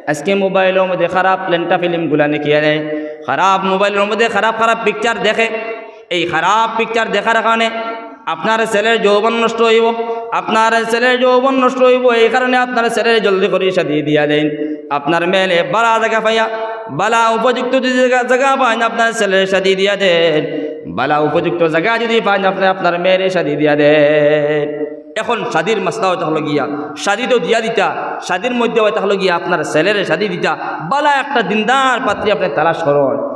আজকে মোবাইলর মধ্যে খারাপ লেন্টা ফিল্মগুলা দেখিয়া নে, খারাপ মোবাইলর মধ্যে খারাপ খারাপ পিকচার দেখে। এই খারাপ পিকচার দেখার কারণে আপনার ছেলের যৌবন নষ্ট অইবো, আপনার ছেলের যৌবন নষ্ট অইবো। এই কারণে আপনার ছেলেরে জলদি করি শাদি দিয়া দেইন। আপনার মেয়েরে বালা জাগা পাইয়া, বালা উপযুক্ত যদি জাগা, জাগা পাইন, আপনার ছেলেরে শাদি দিয়া দেইন। বালা উপযুক্ত জাগা যদি পাইন, আপনে আপনার মেয়েরে শাদি দিয়া দেইন। এখন শাদির মাসলা অইতা অইলো গিয়া, শাদি তো দিয়া দিতা, শাদির মধ্যে অইতা অইলো গিয়া আপনার ছেলেরে শাদি দিতা বালা একটা দিনদার পাত্রী আপনে তালাশ করইন।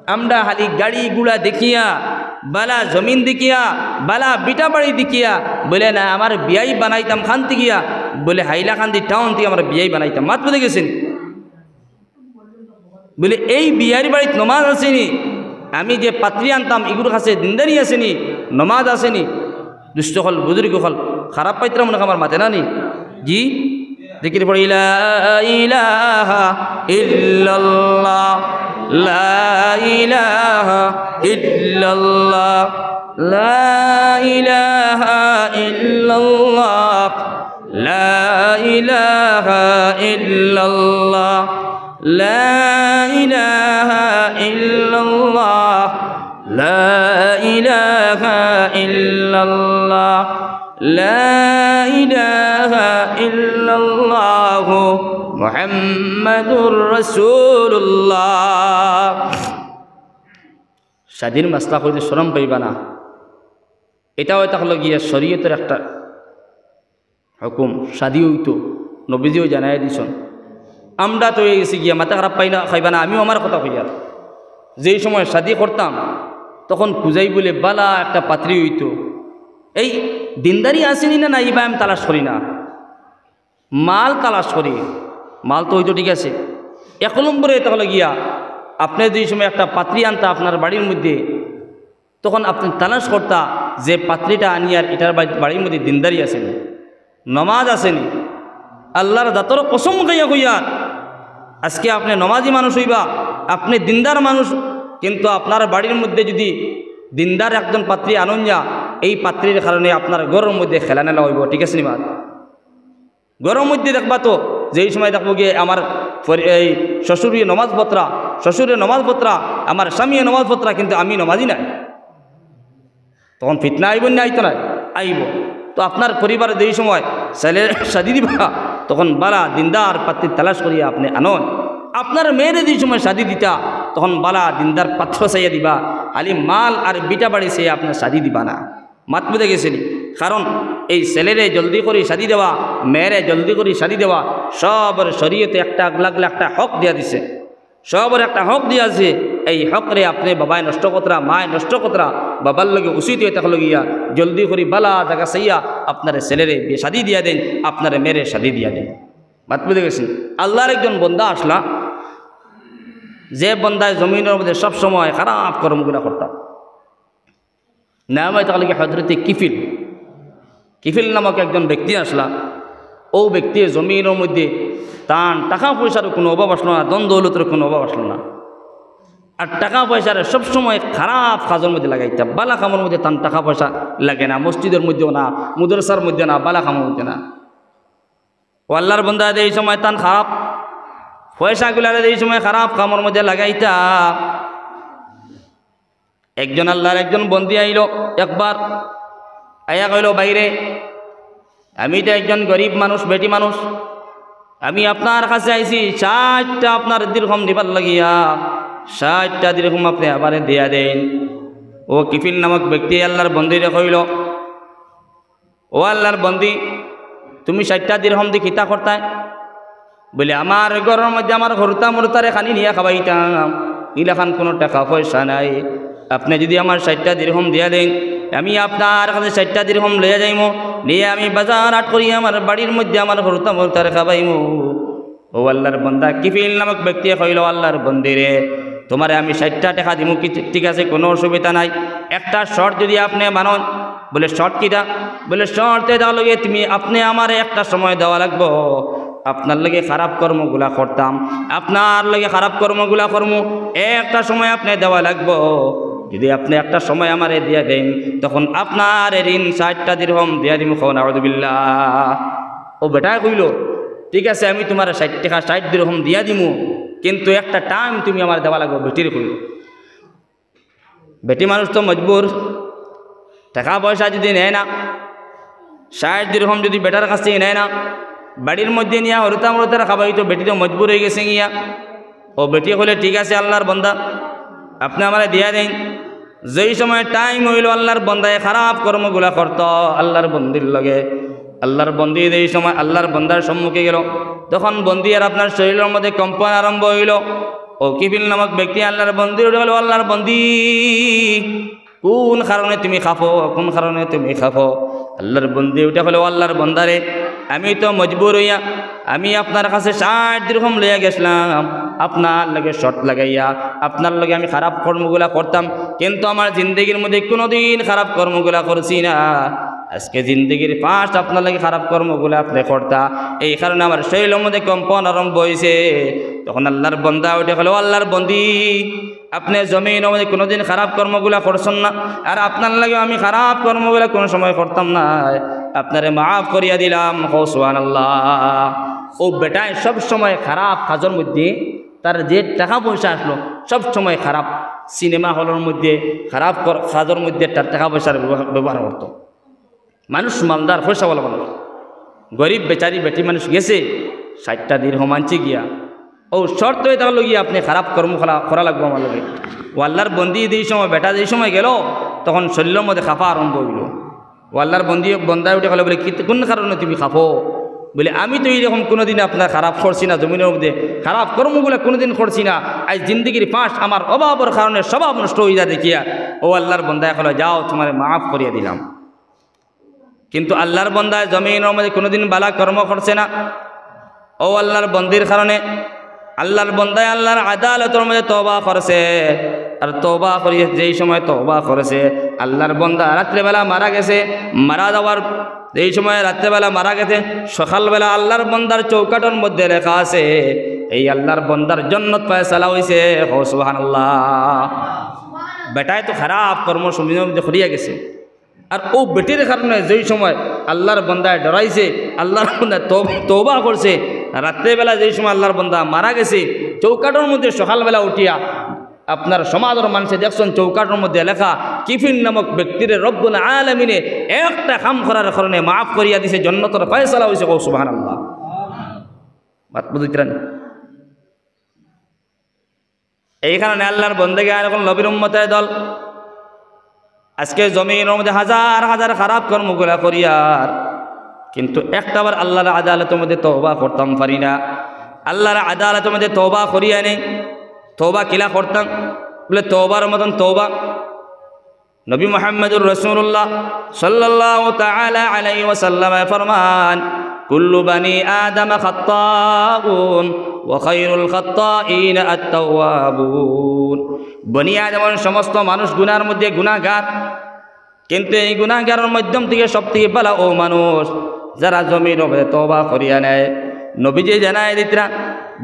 আমরা খালি গাড়ি ঘোড়া দেখিয়া, বালা জমিন দেখিয়া, বালা ভিটা বাড়ি দেখিয়া, বলে না, আমার বিয়াই বানাইতাম খান্তি গিয়া, বলে হাইলাকান্দি টাউন থাকি আমার বিয়াই বানাইতাম। মাত বুঝি গেছইন? বলে এই বিয়ার বাড়িত নমাজ আছে নি, আমি যে পাত্রী আনতাম ইগুর কাছে দিনদারি আছে নি, নমাজ আছে নি? দুষ্ট অকল, বুজুর্গ অকল, খারাপ পাইতরা মনে অয় আমার মাতে না নি? জি, জিকির পড়ি, লা ইলাহা ইল্লাল্লাহ, লা ইলাহা ইল্লাল্লাহ, লা ইলাহা ইল্লাল্লাহ, লা ইলাহা ইল্লাল্লাহ, লা ইলাহা ইল্লাল্লাহ, লা ইলাহা ইল্লাল্লাহ, লা ইলাহা ইল্লাল্লাহু মুহাম্মাদুর রাসূলুল্লাহ। শাদির মাসলা কইতে শরম পাইবা না, ইটা অইতা অইলো গিয়া শরীয়তর একটা হুকুম। শাদি অইতো, নবীজিও জানাই দিছইন। আমরা তো অই গেছি গিয়া, মাথা খারাপ পাই না, খাইবা না, আমিও আমার কথা কইয়ার। যেই সময় শাদি করতাম, তখন খুজাই বলে বালা একটা পাত্রী অইতো। এই দিনদারি আছে নি না, না, ইবা আমি তালাশ করি না, মাল তালাশ করি। মাল তো অইতো, ঠিক আছে। এক নম্বরে ইটা অইলো গিয়া, আপনে যেই সময় একটা পাত্রী আনতা আপনার বাড়ির মধ্যে, তখন আপনে তালাশ করতা যে পাত্রীটা আনিয়ার ইটার বাড়ি-, বাড়ির মধ্যে দিনদারি আছে নি, নমাজ আছে নি। আল্লার জাতর কসম খাইয়া কইয়ার, আজকে আপনে নমাজি মানুষ অইবা, আপনে দিনদার মানুষ, কিন্তু আপনার বাড়ির মধ্যে যদি দিনদার একজন পাত্রী আনইন যা, এই পাত্রীর কারণে আপনার ঘরর মধ্যে খেলানেলা অইবো, ঠিক আছে নি বা? ঘরর মধ্যে দেখবা তো, যেই সময় দেখবো গিয়া আমার পরি-, এই শ্বশুরে নমাজ পড়তরা, শ্বশুরে নমাজ পড়তরা, আমার স্বামীয়ে নমাজ পড়তরা, কিন্তু আমি নমাজি নায়। তখন ফিতনা আইবো না আইতো নায়? আইবো। তো আপনার পরিবারে যেই সময় ছেলের শাদি দিবা, তখন বালা দিনদার পাত্রী তালাশ করিয়া আপনে আনইন। আপনার মেয়েরে যেই সময় শাদি দিতা, তখন বালা দিনদার পাত্র চাইয়া দিবা, খালি মাল আর ভিটা বাড়ি চাইয়া আপনার শাদি দিবা না। মাত বুঝি গেছইন নি? কারণ এই ছেলেরে জলদি করি শাদি দেওয়া, মেয়েরে জলদি করি শাদি দেওয়া, সবর শরীয়তে একটা আলাদা একটা হক দিয়া দিছে। সবর একটা হক দিয়া আছে। এই হকরে আপনে বাবায় নষ্ট করতরা, মায় নষ্ট করতরা, বাবার লগে উচিত অইতা অইলো গিয়া জলদি করি বালা জাগা চাইয়া আপনার ছেলেরে বিয়া শাদি দিয়া দেইন, আপনার মেয়েরে শাদি দিয়া দেইন। মাত বুঝি গেছইন নি? আল্লার একজন বন্দা আছলা, যে বন্দায় জমিনর মধ্যে সব সময় খারাপ কর্মগুলা করতা। নাম অইতা অইলো গিয়া হযরতে কিফিল। কিফিল নামক একজন ব্যক্তি আছলা। অউ ব্যক্তি জমিনর মধ্যে তান টাকা পয়সার কুনু অভাব আছলো না, ধন দৌলতর কুনু অভাব আছলো না। আর টাকা পয়সারে সব সময় খারাপ কাজর মধ্যে লাগাইতা, বালা কামর মধ্যে তান টাকা পয়সা লাগে না, মসজিদর মধ্যেও না, মাদ্রাসার মধ্যে না, বালা কামর মধ্যে না। অউ আল্লার বন্দা যেই সময় তান খারাপ পয়সাগুলারে যেই সময় খারাপ কামর মধ্যে লাগাইতা, একজন আল্লার একজন বন্দি আইলো একবার, আইয়া কইলো, "ভাইরে, আমি তো একজন গরিব মানুষ, বেটি মানুষ, আমি আপনার কাছে আইছি ষাইটটা আপনার দিরহম দিবার লাগিয়া, ষাইটটা দিরহম আপনে আমারে দিয়া দেইন।" ও কিফিল নামক ব্যক্তি আল্লার বন্দিরে কইল, "ও আল্লার বন্দি, তুমি ষাইটটা দিরহম দি কিতা করতায়?" বলে, "আমার ঘরর মধ্যে আমার হুরুতা-মুরুতারে খানি নিয়া খাবাইতাম, ইলাখান কুনু টেকা-পয়সা নাই। আপনে যুদি আমার ষাইটটা দিরহম দিয়া দেইন, আমি আপনার কাছে ষাইটটা দিরহম লইয়া যাইমু, নিয়া আমি বাজার-হাট করি আমার বাড়ির মধ্যে আমার হুরুতা-মুরুতারে খাবাইমু।" ও আল্লার বন্দা, কিফিল নামক ব্যক্তিয়ে কইল, "আল্লার বন্দিরে, তুমারে আমি ষাইটটা টেকা দিমু, কি ঠিক আছে, কুনু অসুবিধা নাই। একটা শর্ত যুদি আপনে মানইন।" বলে, "শর্ত কিতা?" বলে, "শর্ত ইটা অইলো গিয়া তুমি, আপনে আমারে একটা সময় দেওয়া লাগবো, আপনার লগে খারাপ কর্মগুলা করতাম, আপনার লগে খারাপ কর্মগুলা করমু, একটা সময় আপনে দেওয়া লাগবো। যুদি আপনে একটা সময় আমারে দিয়া দেইন, তখন আপনারে ঋণ ষাইটটা দিরহম দিয়া দিমু।" কও নাউজুবিল্লাহ। ও বেটায় কইল, "ঠিক আছে, আমি তুমারে ষাইট টেকা, ষাইট দিরহম দিয়া দিমু, কিন্তু একটা টাইম তুমি আমারে দেওয়া লাগবো।" বেটিরে কইল। বেটি মানুষ তো মজবুর, টেকা-পয়সা যুদি নেয় না, ষাইট দিরহম যুদি বেটার কাছ থাকি নেয় না, বাড়ির মধ্যে নিয়া হুরুতা-মুরুতারে খাবাইতো, বেটি তো মজবুর অইগেছে গিয়া। ও বেটিয়ে কইলে, "ঠিক আছে আল্লার বন্দা, আপনে আমারে দিয়া দেইন।" যেই সময় টাইম অইল, আল্লার বন্দায় খারাপ কর্মগুলা করতো আল্লার বন্দির লগে। আল্লার বন্দি যেই সময় আল্লার বন্দার সম্মুখে গেল, তখন বন্দি আর আপনার শরীরর মধ্যে কম্পন আরম্ভ অইল। ও কিফিল নামক ব্যক্তি আল্লার বন্দিরে উঠে কইল, "আল্লার বন্দি, কুন কারণে তুমি কাঁপো, কুন কারণে তুমি কাঁপো?" আল্লার বন্দি উঠে কইল, "ও আল্লার বন্দারে, আমি তো মজবুর অইয়া আমি আপনার কাছে ষাইট দিরহম লইয়া গেছলাম, আপনার লগে শর্ত লাগাইয়া, আপনার লগে আমি খারাপ কর্মগুলা করতাম, কিন্তু আমার জিন্দেগির মধ্যে কুনুদিন খারাপ কর্মগুলা করছি না। আজকে জিন্দেগির ফার্স্ট আপনার লগে খারাপ কর্মগুলা আপনে করতা, এই কারণে আমার শরীরর মধ্যে কম্পন আরম্ভ অইছে।" তখন আল্লার বন্দা উঠে কইল, "ও আল্লার বন্দি, আপনে জমিনর মধ্যে কুনুদিন খারাপ কর্মগুলা করছইন না, আর আপনার লাগেও আমি খারাপ কর্মগুলা কুনু সময় করতাম না, আপনারে মাফ করিয়া দিলাম।" কও সুবহানাল্লাহ। ও বেটায় সব সময় খারাপ কাজর মধ্যে, তার যে টেকা-পয়সা আছলো, সব সময় খারাপ সিনেমা হলর মধ্যে, খারাপ কর-, কাজর মধ্যে তার টেকা-পয়সার ব্যবহার, ব্যবহার করতো। মানুষ মালদার, পয়সাওয়ালা মানুষ, গরিব বেচারি বেটি মানুষ গেছে, ষাইটটা দিরহম আনছে গিয়া। ও শর্ত অইলো গিয়া আপনে খারাপ কর্ম করা, করা লাগবো আমার লগে। ও আল্লার বন্দি যেই সময়, বেটা যেই সময় গেল, তখন শরীরর মধ্যে কাঁপা আরম্ভ অইল। ও আল্লার বন্দি, বন্দায় উঠে কইল বলে, "কি, কুন কারণে তুমি কাঁপো?" বলে, "আমি তো এইরকম কুনুদিন আপনার খারাপ করছি না, জমিনর মধ্যে খারাপ কর্মগুলা কুনুদিন করছি না। আইজ জিন্দেগির ফার্স্ট আমার অভাবর কারণে স্বভাব নষ্ট অইযার দেখিয়া।" ও আল্লার বন্দায় কইল, "যাও, তুমারে মাফ করিয়া দিলাম।" কিন্তু আল্লার বন্দায় জমিনর মধ্যে কুনুদিন বালা কর্ম করছে না। ও আল্লার বন্দির কারণে আল্লার বন্দায় আল্লার আদালতর মধ্যে তওবা করছে। আর তওবা করিয়া যেই সময় তওবা করছে, আল্লার বন্দা রাত্রেবেলা মারা গেছে, মারা যাওয়ার যেই সময় রাত্রেবেলা মারা গেছে, সকালবেলা আল্লার বন্দার চৌকাঠর মধ্যে লেখা আছে, এই আল্লার বন্দার জন্নত ফয়সালা অইছে। কও সুবহানাল্লাহ। বেটায় তো খারাপ কর্ম জমিনর মধ্যে করিয়া গেছে, আর ও বেটির কারণে যেই সময় আল্লার বন্দায় ডরাইছে, আল্লার বন্দায় তৌ-, তওবা করছে, রাত্রেবেলা যেই সময় আল্লার বন্দা মারা গেছে, চৌকাঠর মধ্যে সকালবেলা উঠিয়া আপনার সমাজর মানষে দেখছইন চৌকাঠর মধ্যে লেখা, কিফিল নামক ব্যক্তিরে রব্বুল আলামিনে একটা কাম করার কারণে মাফ করিয়া দিছে, জন্নতর ফয়সালা অইছে। কও সুবহানাল্লাহ। মাত বুঝিত্রা নি? এই কারণে আল্লার বন্দেগান অকল, নবীর উম্মতের দল, আজকে জমিনর মধ্যে হাজার হাজার খারাপ কর্মগুলা করিয়ার, কিন্তু একটাবার আল্লার আদালতর মধ্যে তওবা করতাম পারি না। আল্লার আদালতর মধ্যে তওবা করিয়া নেই। তওবা কিলা করতাম? বলে, তওবার মতন তওবা। নবী মুহাম্মদুর রাসূলুল্লাহ সাল্লাল্লাহু তাআলা আলাইহি ওয়াসাল্লামে ফরমান, "কুল্লু বানি আদম খাত্তাউন ওয়া খায়রুল খাত্তাইন আত-তাওয়াবুন।" বনি আদমর সমস্ত মানুষ গুনার মধ্যে গুনাহগার, কিন্তু এই গুনাহগারর মাধ্যম থেকে সব থেকে ভালা ও মানুষ যারা জমিনর মধ্যে তওবা করিয়া নেয়। নবীজি জানাই দিতরা,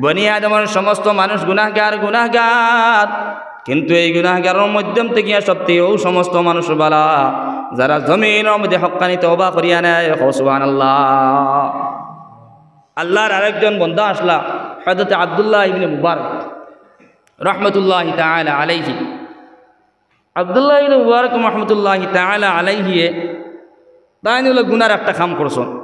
বনি আদমর সমস্ত মানুষ গুনাহগার, গুনাহগার, কিন্তু এই গুনাহগারর মাধ্যম থেকে সব থেকে ও সমস্ত মানুষ ভালা যারা জমিনর মধ্যে হক্কানি তওবা করিয়া নেয়। কও সুবহানাল্লাহ। আল্লার আরেকজন বন্দা আছলা, হযরত আব্দুল্লাহ ইবনে মুবারক রহমতুল্লাহি তাআলা আলাইহি। আব্দুল্লাহ ইবনে মুবারক রহমতুল্লাহি তাআলা আলাইহিয়ে তাইন অইলো গুনার একটা কাম করছইন।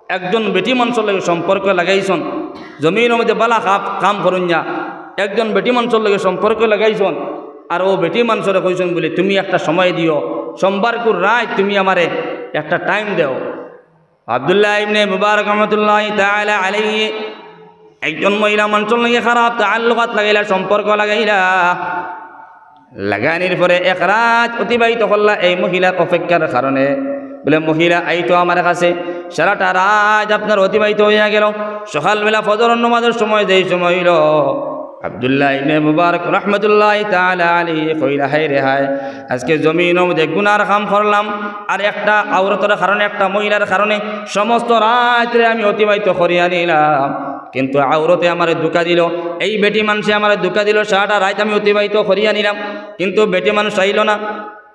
একজন বেটি মানষর লগে সম্পর্ক লাগাইছইন, জমিনর মধ্যে বালা খাপ কাম করইন না। একজন বেটি মানষর লগে সম্পর্ক লাগাইছইন, আর অউ বেটি মানষরে কইছইন বুলে, "তুমি একটা সময় দিও, সোমবারকুর রাইত তুমি আমারে একটা টাইম দেও।" আব্দুল্লাহ ইবনে মুবারক রহমতুল্লাহি তাআলা আলাইহি একজন মহিলা মানষর লগে খারাপ তাআল্লুকাত লাগাইলা, সম্পর্ক লাগাইলা। লাগানির পরে এক রাইত অতিবাহিত করলা এই মহিলার অপেক্ষার কারণে। বুলে, "মহিলা আইতো আমার কাছে, সারাটা রাইত আপনার অতিবাহিত অইয়া গেল, সকালবেলা ফজরর নমাজর সময় যেই সময় অইলো, আব্দুল্লাহ ইবনে মুবারক রহমতুল্লাহি তাআলা আলাইহি কইলা, 'হায় রে হায়, আজকে জমিনর মধ্যে গুনার কাম করলাম, আর একটা আওরতর কারণে, একটা মহিলার কারণে সমস্ত রাইতরে আমি অতিবাহিত করিয়া নিলাম, কিন্তু আওরতে আমারে ধোঁকা দিল, এই বেটি মানষে আমারে ধোঁকা দিল, সারাটা রাইত আমি অতিবাহিত করিয়া নিলাম, কিন্তু বেটি মানুষ আইল না।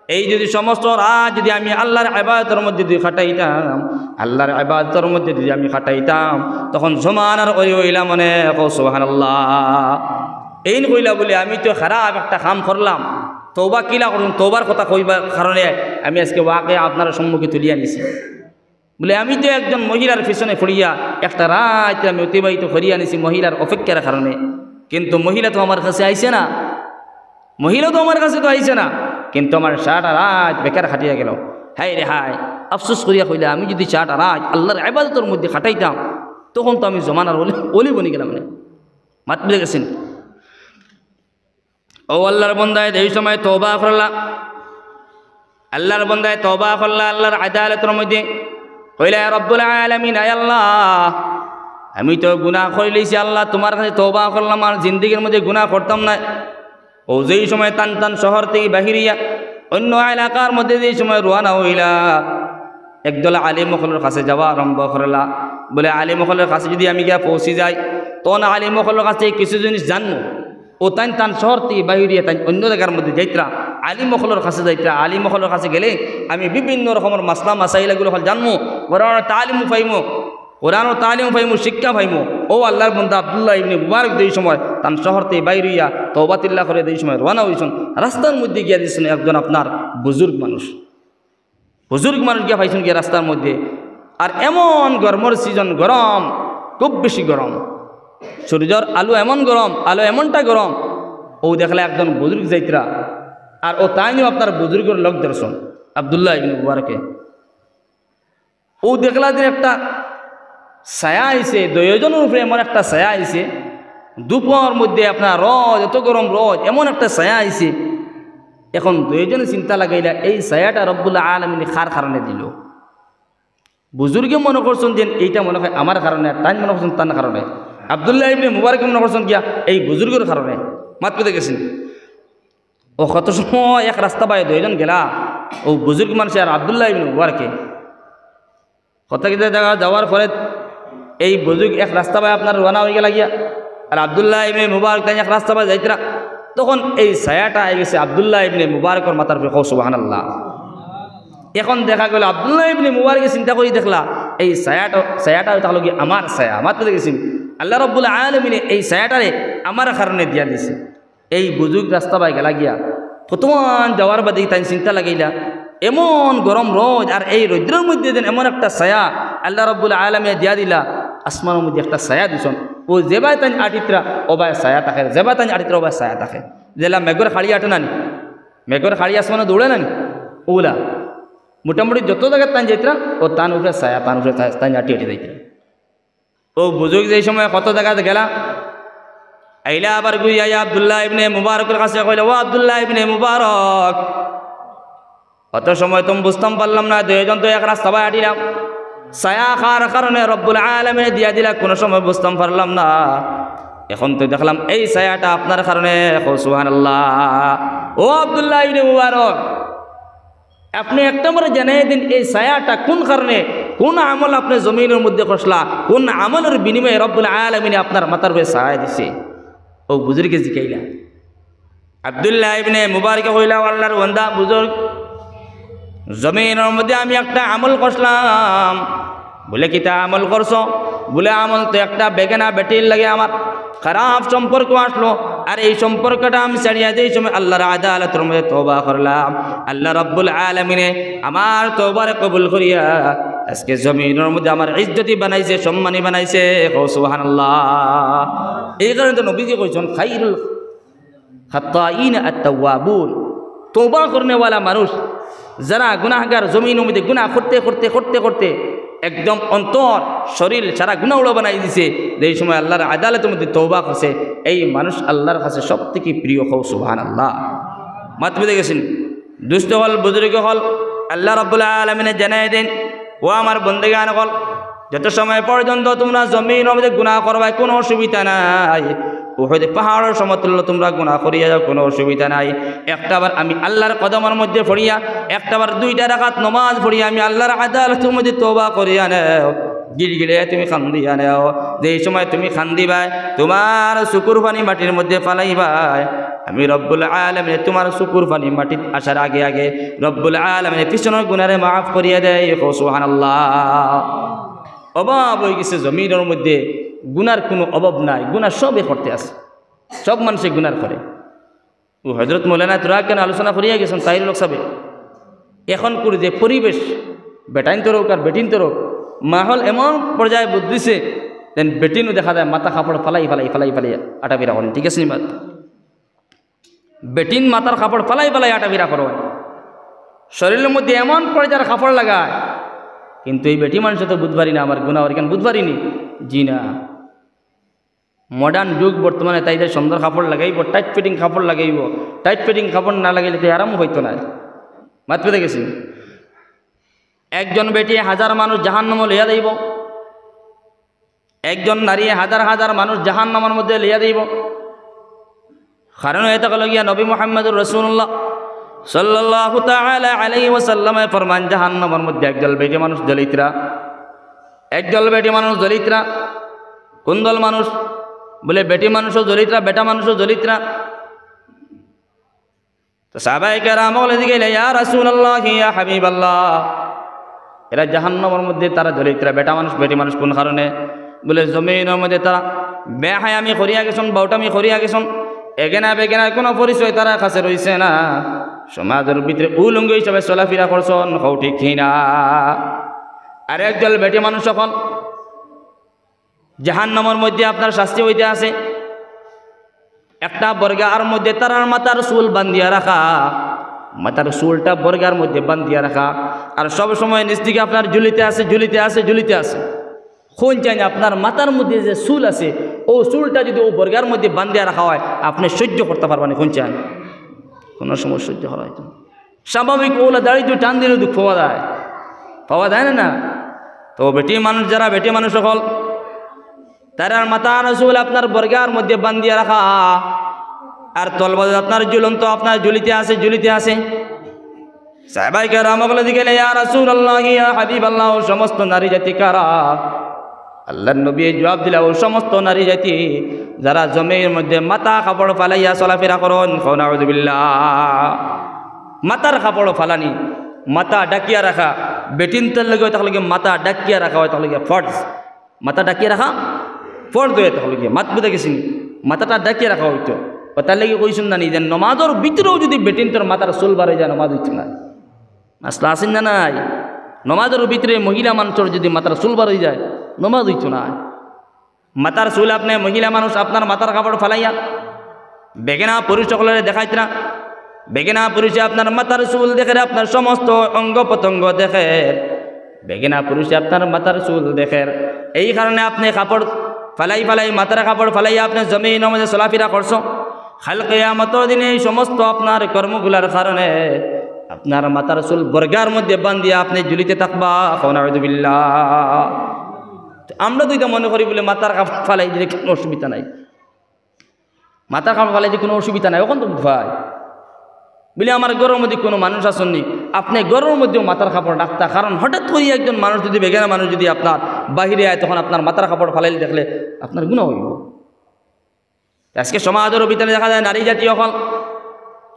এই যদি সমস্ত রাইত যদি আমি আল্লাহর ইবাদতর মধ্যে যদি কাটাইতাম, আল্লাহর ইবাদতর মধ্যে যদি আমি কাটাইতাম, তখন জমানার অলি অইলাম অনে।'" কও সুবহানাল্লাহ। এইন কইলা বুলে, "আমি তো খারাপ একটা কাম করলাম, তওবা কিলা করমু, তওবার কথা কইবার কারণে আমি আজকে ওয়াকিয়া আপনার সম্মুখে তুলিয়া নিছি।" বুলে, "আমি তো একজন মহিলার পিছনে পড়িয়া একটা রাইত আমি অতিবাহিত করিয়া নিছি মহিলার অপেক্ষার কারণে, কিন্তু মহিলা তো আমার কাছে আইছে না, মহিলা তো আমার কাছে তো আইছে না, কিন্তু আমার সারাটা রাইত বেকার কাটিয়া গেল। হায় রে হায়।" আফসোস করিয়া কইলা, "আমি যদি সারাটা রাইত আল্লাহর ইবাদতর মধ্যে কাটাইতাম, তখন তো আমি জমানার অলি, অলি বনি গেলাম নে।" মাত বুঝে গেছেন? ও আল্লাহর বন্দায় যেই সময় তওবা করলা, আল্লাহর বন্দায় তওবা করলা আল্লাহর আদালতর মধ্যে, কইলা, "ইয়া রব্বুল আলামিন, আয় আল্লাহ, আমি তো গুনাহ করিলিছি আল্লাহ, তুমার কাছে তওবা করলাম, আর জিন্দেগির মধ্যে গুনাহ করতাম না।" ও যেই সময় তান তান শহর থাকি বাহিরিয়া অন্য এলাকার মধ্যে যেই সময় রওয়ানা অইলা, একদল আলিম অকলর কাছে যাওয়া আরম্ভ করলা। বুলে, "আলিম অকলর কাছে যদি আমি গিয়া পৌঁছি যাই, তখন আলিম অকলর কাছে কিছু জিনিস জানমু।" ও তাইন তান শহর থাকি বাহিরিয়া তাইন অন্য জাগার মধ্যে যাইত্রা, আলিম অকলর কাছে যাইত্রা। আলিম অকলর কাছে গেলে আমি বিভিন্ন রকমর মাসলা মাসাইল এগুলো অকল জানমু, কোরআনর তালিমও পাইমু, কোরআনর তালিমও পাইমু, শিক্ষা পাইমু। ও আল্লাহর বন্দা আব্দুল্লাহ ইবনে মুবারক যেই সময় তান শহর থাকি বাহিরিয়া তওবা তিল্লা করিয়া যেই সময় রওয়ানা অইছইন, রাস্তার মধ্যে গিয়া দেখছইন একজন আপনার বুজুর্গ মানুষ, বুজুর্গ মানুষ গিয়া পাইছইন গিয়া রাস্তার মধ্যে। আর এমন গরমর সিজন, গরম, খুব বেশি গরম, সূর্যর আলো এমন গরম, আলো এমনটা গরম। ও দেখলা একজন বুজুর্গ যাইত্রা, আর ও তাইনও আপনার বুজুর্গর লগ ধরছইন, আব্দুল্লাহ ইবনে মুবারকে। ও দেখলা যে একটা ছায়া আইছে, দুইওজনর উপরে এমন একটা ছায়া আইছে, দুপুরর মধ্যে আপনার রোদ, এত গরম রোদ, এমন একটা ছায়া আইছে। এখন দুইওজনে চিন্তা লাগাইলা, এই ছায়াটা রব্বুল আলামিনে কার কারণে দিল? বুজুর্গে মনে করছইন যে এইটা মনে হয় আমার কারণে, আর তাইন মনে করছইন তান কারণে। আব্দুল্লাহ ইবনে মুবারকে মনে করছইন গিয়া এই বুজুর্গর কারণে। মাত বুঝে গেছেন? ও কত সময় এক রাস্তা বায় দুইজন গেলা, ও বুজুর্গ মানুষ আর আব্দুল্লাহ ইবনে মুবারকে। কথা কিতা দেখা যাওয়ার পরে এই বুজুর্গ এক রাস্তা বায় আপনার রওয়ানা অইগেলা গিয়া, আর আব্দুল্লাহ ইবনে মুবারক তাইন এক রাস্তা বায় যাইত্রা। তখন এই ছায়াটা আইগেছে আব্দুল্লাহ ইবনে মুবারকর মাথার উপরে। কও সুবহানাল্লাহ। এখন দেখা গেল আব্দুল্লাহ ইবনে মুবারকে চিন্তা করি দেখলা, এই ছায়াটা, ছায়াটা অইতা অইলো গি আমার ছায়া। মাত বুঝে গেছেন? আল্লাহ রব্বুল আলামিনে এই ছায়াটারে আমার কারণে দিয়া দিছে। এই বুজুর্গ রাস্তা বায় গেলা গিয়া, কতমান যাওয়ার বাদে তাইন চিন্তা লাগাইলা, এমন গরম রোদ, আর এই রৌদ্রর মধ্যে যেন এমন একটা ছায়া আল্লাহ রব্বুল আলামিনে দিয়া দিলা, আসমানর মধ্যে একটা ছায়া দিছইন। ও যেবায় তাইন আটিত্রা, ওবায় ছায়া থাকে, যেবায় তাইন আটিত্রা, ওবায় ছায়া থাকে। যেলা মেঘর খাড়ি আটে না নি, মেঘর খাড়ি আসমানো দৌড়ে না নি, ওলা। মোটামুটি যত জাগাত তাইন যাইত্রা, ও তান উপরে ছায়া, তান উপরে ছায়া, তাইন আটি আটি যাইত্রা। ও বুজুর্গ যেই সময় কত জাগাত গেলা, আইলা আবার ঘুরি আইয়া আব্দুল্লাহ ইবনে মুবারকর কাছে কইলা, "ও আব্দুল্লাহ ইবনে মুবারক, অত সময় তো বুঝতাম পারলাম না, দুইজন তো এক রাস্তা বায় আটিলাম, ছায়া কার কারণে রব্বুল আলামিনে দিয়া দিলা, কোনো সময় বুঝতাম পারলাম না। এখন তো দেখলাম এই ছায়াটা আপনার কারণে।" কও সুবহানাল্লাহ। ও আব্দুল্লাহ ইবনে মুবারক, আপনে একটা আমারে জানাই দিন, এই ছায়াটা কোন কারণে, কোন আমল আপনে জমিনর মধ্যে করছলা, কোন আমলর বিনিময়ে রব্বুল আলামিনে আপনার মাথার উপরে ছায়া দিছে? ও বুজুর্গে জিকাইলা। আব্দুল্লাহ ইবনে মুবারকে কইলা, "ও আল্লাহর বান্দা বুজুর্গ, জমিনর মধ্যে আমি একটা আমল করছলাম।" বুলে, "কিতা আমল করছো?" বুলে, "আমল তো একটা বেগানা বেটির লগে আমার খারাপ সম্পর্ক আছলো, আর এই সম্পর্কটা আমি ছাড়িয়া যেই সময় আল্লাহর আদালতর মধ্যে তওবা করলাম, আল্লাহ রব্বুল আলামিনে আমার তওবারে কবুল করিয়া আজকে জমিনর মধ্যে আমার ইজ্জতি বানাইছে, সম্মানী বানাইছে। কও সুবহানাল্লাহ। এই কারণে তো নবীজি কইছইন, "খাইরুল খাত্তাইনা আত-তাওয়াবুন।" তওবা করনেওয়ালা মানুষ, যারা গুনাহগার, জমিনর মধ্যে গুনাহ করতে, করতে, করতে, করতে একদম অন্তর, শরীর সারা গুনাহওয়ালা বানাই দিছে, যেই সময় আল্লাহর আদালতর মধ্যে তওবা করছে, এই মানুষ আল্লাহর কাছে সব থেকে প্রিয়। কও সুবহানাল্লাহ। মাত বুঝে গেছইন? দুস্ত অকল, বুজুর্গ অকল, আল্লাহ রাব্বুল আলামিনে জানাই দেন, ও আমার বন্দেগান অকল, যত সময় পর্যন্ত তুমরা জমিনর মধ্যে গুনাহ করবায়, কুনু অসুবিধা নাই। উহুদ পাহাড়র সমতুল্য তুমরা গুনাহ করিয়া যাও, কুনু অসুবিধা নাই। একটাবার আমি আল্লাহর কদমর মধ্যে পড়িয়া, একটাবার দুইটা রাকাত নমাজ পড়িয়া আমি আল্লাহর আদালতর মধ্যে তওবা করিয়া নেও। গিড়গিড়াইয়া তুমি কান্দিয়া নেও। যেই সময় তুমি কান্দিবায়, তুমার চকুর পানি মাটির মধ্যে ফালাইবায়, আমি রব্বুল আলামিনে তুমার চকুর পানি মাটিত আসার আগে আগে রব্বুল আলামিনে পিছনর গুনারে মাফ করিয়া দেয়। কও সুবহানাল্লাহ। অভাব অই গেছে জমিনর মধ্যে, গুনার কুনু অভাব নাই, গুনা সবে করতে আছে, সব মানষে গুনার করে। ও হযরত মৌলানা তুরাগ কেন আলোচনা করিয়া গেছইন, তাইর লোক সাবে। এখনকুর যে পরিবেশ, বেটাইন্তর অউক আর বেটিন্তর অউক, মাহল এমন পর্যায়ে বদলিছে, যেন বেটিনও দেখা যায় মাথা কাপড় ফালাই ফালাই, ফালাই ফালাই আটাফিরা করইন, ঠিক আছে নি মাত? বেটিন মাথার কাপড় ফালাই ফালাই আটাফিরা করইন। শরীরর মধ্যে এমন পর্যায়ের কাপড় লাগায়, কিন্তু এই বেটি মানষে তো বুঝ পারি না, আমার গুনা অর কেন বুঝ পারি নি? জি না। Modern যুগ বর্তমানে, তাই তাই সুন্দর কাপড় লাগাইবো, tight fitting কাপড় লাগাইবো। Tight fitting কাপড় না লাগাইলে তো আরাম অইতো না। মাত বুঝে গেছইন? একজন বেটিয়ে হাজার মানুষ জাহান্নামো লইয়া যাইবো, একজন নারীয়ে হাজার হাজার মানুষ জাহান্নামর মধ্যে লইয়া যাইবো। কারণ অইয়া থাকলো গিয়া নবী মুহাম্মদুর রাসূলুল্লাহ সাল্লাল্লাহু তাআলা আলাইহি ওয়াসাল্লামে ফরমান, জাহান্নামর মধ্যে একদল বেটি মানুষ জ্বলিতরা, একদল বেটি মানুষ জ্বলিতরা। কুন দল মানুষ? বলে বেটি মানুষও জ্বলিতরা, বেটা মানুষও জ্বলিতরা। তো সাহাবায়ে কেরাম অকলে জিগাইলা, "ইয়া রাসূলুল্লাহ, ইয়া হাবিবাল্লাহ, এরা জাহান্নামর মধ্যে তারা জ্বলিতরা, বেটা মানুষ, বেটি মানুষ কুন কারণে?" বলে, "জমিনর মধ্যে তারা বেহায়ামি করিয়া গেছইন, বাউটামি করিয়া গেছইন, এগেনা বেগেনার কুনু পরিচয় তারার কাছে রইছে না, সমাজর ভিতরে উলঙ্গ হিসাবে চলাফিরা করছইন।" কও ঠিক কি না? আর একদল বেটি মানুষ অকল জাহান্নামর মধ্যে আপনার শাস্তি অইতে আছে। একটা বর্গার মধ্যে তারার মাথার চুল বান্ধিয়া রাখা, মাথার চুলটা বর্গার মধ্যে বান্ধিয়া রাখা, আর সব সময় নিচ দিকে আপনার ঝুলিতে আছে, ঝুলিতে আছে, ঝুলিতে আছে। কুন চাইন আপনার মাথার মধ্যে যে চুল আছে, অউ চুলটা যদি অউ বর্গার মধ্যে বান্ধিয়া রাখা অয়, আপনে সহ্য করতা পারবা নি? কুন চাইন? কুনু সময় সহ্য করা অইতো না। স্বাভাবিক অউলা দাড়ি তো টান দিলে দুঃখ পাওয়া যায়, পাওয়া যায় না, না? তো বেটি মানুষ, যারা বেটি মানুষ অকল, তারার মাথার চুল আপনার বর্গার মধ্যে বান্ধিয়া রাখা, আর তলবাজু আপনার ঝুলন্ত, আপনার ঝুলিতে আছে, ঝুলিতে আছে। সাহাবায়ে কেরাম অকলে জিগাইলা, "ইয়া রাসূলুল্লাহ, ইয়া হাবিবাল্লাহ, অউ সমস্ত নারী জাতি কারা?" আল্লাহর নবীয়ে জুয়াব দিলা, "অউ সমস্ত নারী জাতি যারা জমিনর মধ্যে মাথা কাপড় ফালাইয়া চলাফিরা করইন।" কও নাউযুবিল্লাহ। মাথার কাপড় ফালানি, মাথা ঢাকিয়া রাখা, বেটিন্তর লাগি অউ তার লাগি মাথা ঢাকিয়া রাখা অউ তার লাগি ফরজ। মাথা ঢাকিয়া রাখা ফরজ অউ তার লাগি। মাত বুঝা গেছে নি? মাথাটা ঢাকিয়া রাখা অইতো। অউ তার লাগি কইছইন না নি যে নমাজর ভিতরেও যদি বেটিন্তর মাথার চুল বার অই যায়, নমাজ অইতো না। মাসলা আছে না নাই? নমাজর ভিতরে মহিলা মানষর যদি মাথার চুল বার অই যায়, নমাজ অইতো না। মাথার চুল আপনে মহিলা মানুষ আপনার মাথার কাপড় ফালাইয়া বেগেনা পুরুষ অকলরে দেখাইতরা, বেগেনা পুরুষে আপনার মাথার চুল দেখের, আপনার সমস্ত অঙ্গ প্রত্যঙ্গ দেখের, বেগেনা পুরুষে আপনার মাথার চুল দেখের। এই কারণে আপনে কাপড় ফালাই ফালাই, মাথার কাপড় ফালাইয়া আপনে জমিনর মধ্যে চলাফিরা করছো। কাইল কিয়ামতর দিনে এই সমস্ত আপনার কর্মগুলার কারণে আপনার মাথার চুল বর্গার মধ্যে বান্ধিয়া আপনে ঝুলিতে থাকবা। কও নাউযুবিল্লাহ। তো আমরা তো ইতা মনে করি বলে মাথার কাপড় ফালাই দিলে কুনু অসুবিধা নাই, মাথার কাপড় ফালাই দিলে কুনু অসুবিধা নাই, অখন তো বুঝ পাই। বলে আমার ঘরর মধ্যে কুনু মানুষ আছইন নি, আপনে ঘরর মধ্যেও মাথার কাপড় রাখতা, কারণ হঠাৎ করি একজন মানুষ যদি, বেগেনা মানুষ যদি আপনার বাহিরে আয়, তখন আপনার মাথার কাপড় ফালাইল দেখলে আপনার গুনা অইবো। আজকে সমাজর ভিতরে দেখা যায় নারী জাতি অকল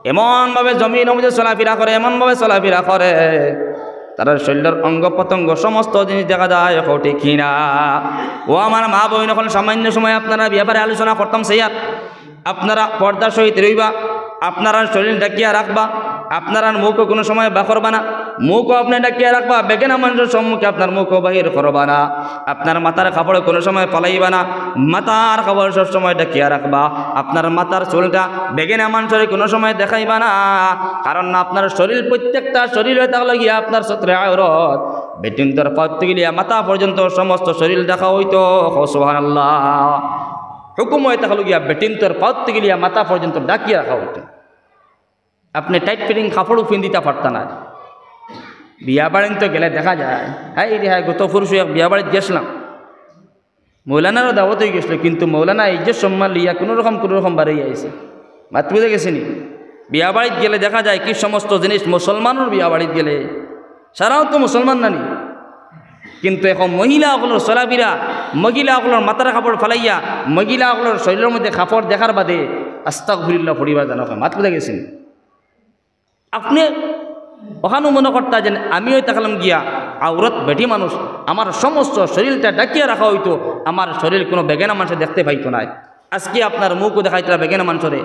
এমনভাবে জমিনর মধ্যে চলাফিরা করে, এমনভাবে চলাফিরা করে, তারার শরীরর অঙ্গ প্রত্যঙ্গ সমস্ত জিনিস দেখা যায়। কও ঠিক কি না? ও আমার মা বইন অকল, সামান্য সময় আপনারার ব্যাপারে আলোচনা করতাম চাইয়ার, আপনারা পর্দার সহিত রইবা, আপনারার শরীর ঢাকিয়া রাখবা, আপনার আর মুখও কোনো সময় বার করবা না, মুখও আপনে ডাকিয়া রাখবা, বেগানা মানষর সম্মুখে আপনার মুখও বাহির করবা না। আপনার মাথার কাপড় কোনো সময় ফালাইবা না, মাথার কাপড় সব সময় ডাকিয়া রাখবা। আপনার মাথার চুলটা বেগানা মানষরে কোনো সময় দেখাইবা না, কারণ আপনার শরীর, প্রত্যেকটা শরীর অইয়া থাকলো গিয়া আপনার সতরে আওরত। বেটিন্তর পাও থাকি লইয়া মাথা পর্যন্ত সমস্ত শরীর ঢাকা অইতো। কও সুবহানাল্লাহ। হুকুম অইয়া থাকলো গিয়া বেটিন্তর পাও থাকি লইয়া মাথা পর্যন্ত ঢাকিয়া রাখা অইতো। আপনে tight fitting কাপড়ও পিন্দিতা পারতা না। বিয়া বাড়িত তো গেলে দেখা যায়, হায়রে হায়, গত পরশু এক বিয়া বাড়িত গেছলাম, মৌলানারও দাওয়াত অইগেছিল, কিন্তু মৌলানা ইজ্জত সম্মান লইয়া কোনো রকম কোনো রকম বারইয়া আইছে। মাত বুঝা গেছে নি? বিয়া বাড়িত গেলে দেখা যায় কি সমস্ত জিনিস, মুসলমানর বিয়া বাড়িত গেলে, সারাও তো মুসলমান নানি, কিন্তু এখন মহিলা অকলর চলাফিরা, মহিলা অকলর মাথার কাপড় ফালাইয়া, মহিলা অকলর শরীরর মধ্যে কাপড় দেখার বাদে আস্তাগফিরুল্লাহ পড়িবার জানো কয়। মাত বুঝা গেছে নি? আপনে অখানও মনে করতা যে আমিও থাকলাম গিয়া আওরত বেটি মানুষ, আমার সমস্ত শরীরটা ঢাকিয়া রাখা অইতো, আমার শরীর কোনো বেগানা মানষে দেখতে পাইতো নায়। আজকে আপনার মুখও দেখাইতরা বেগানা মানষরে,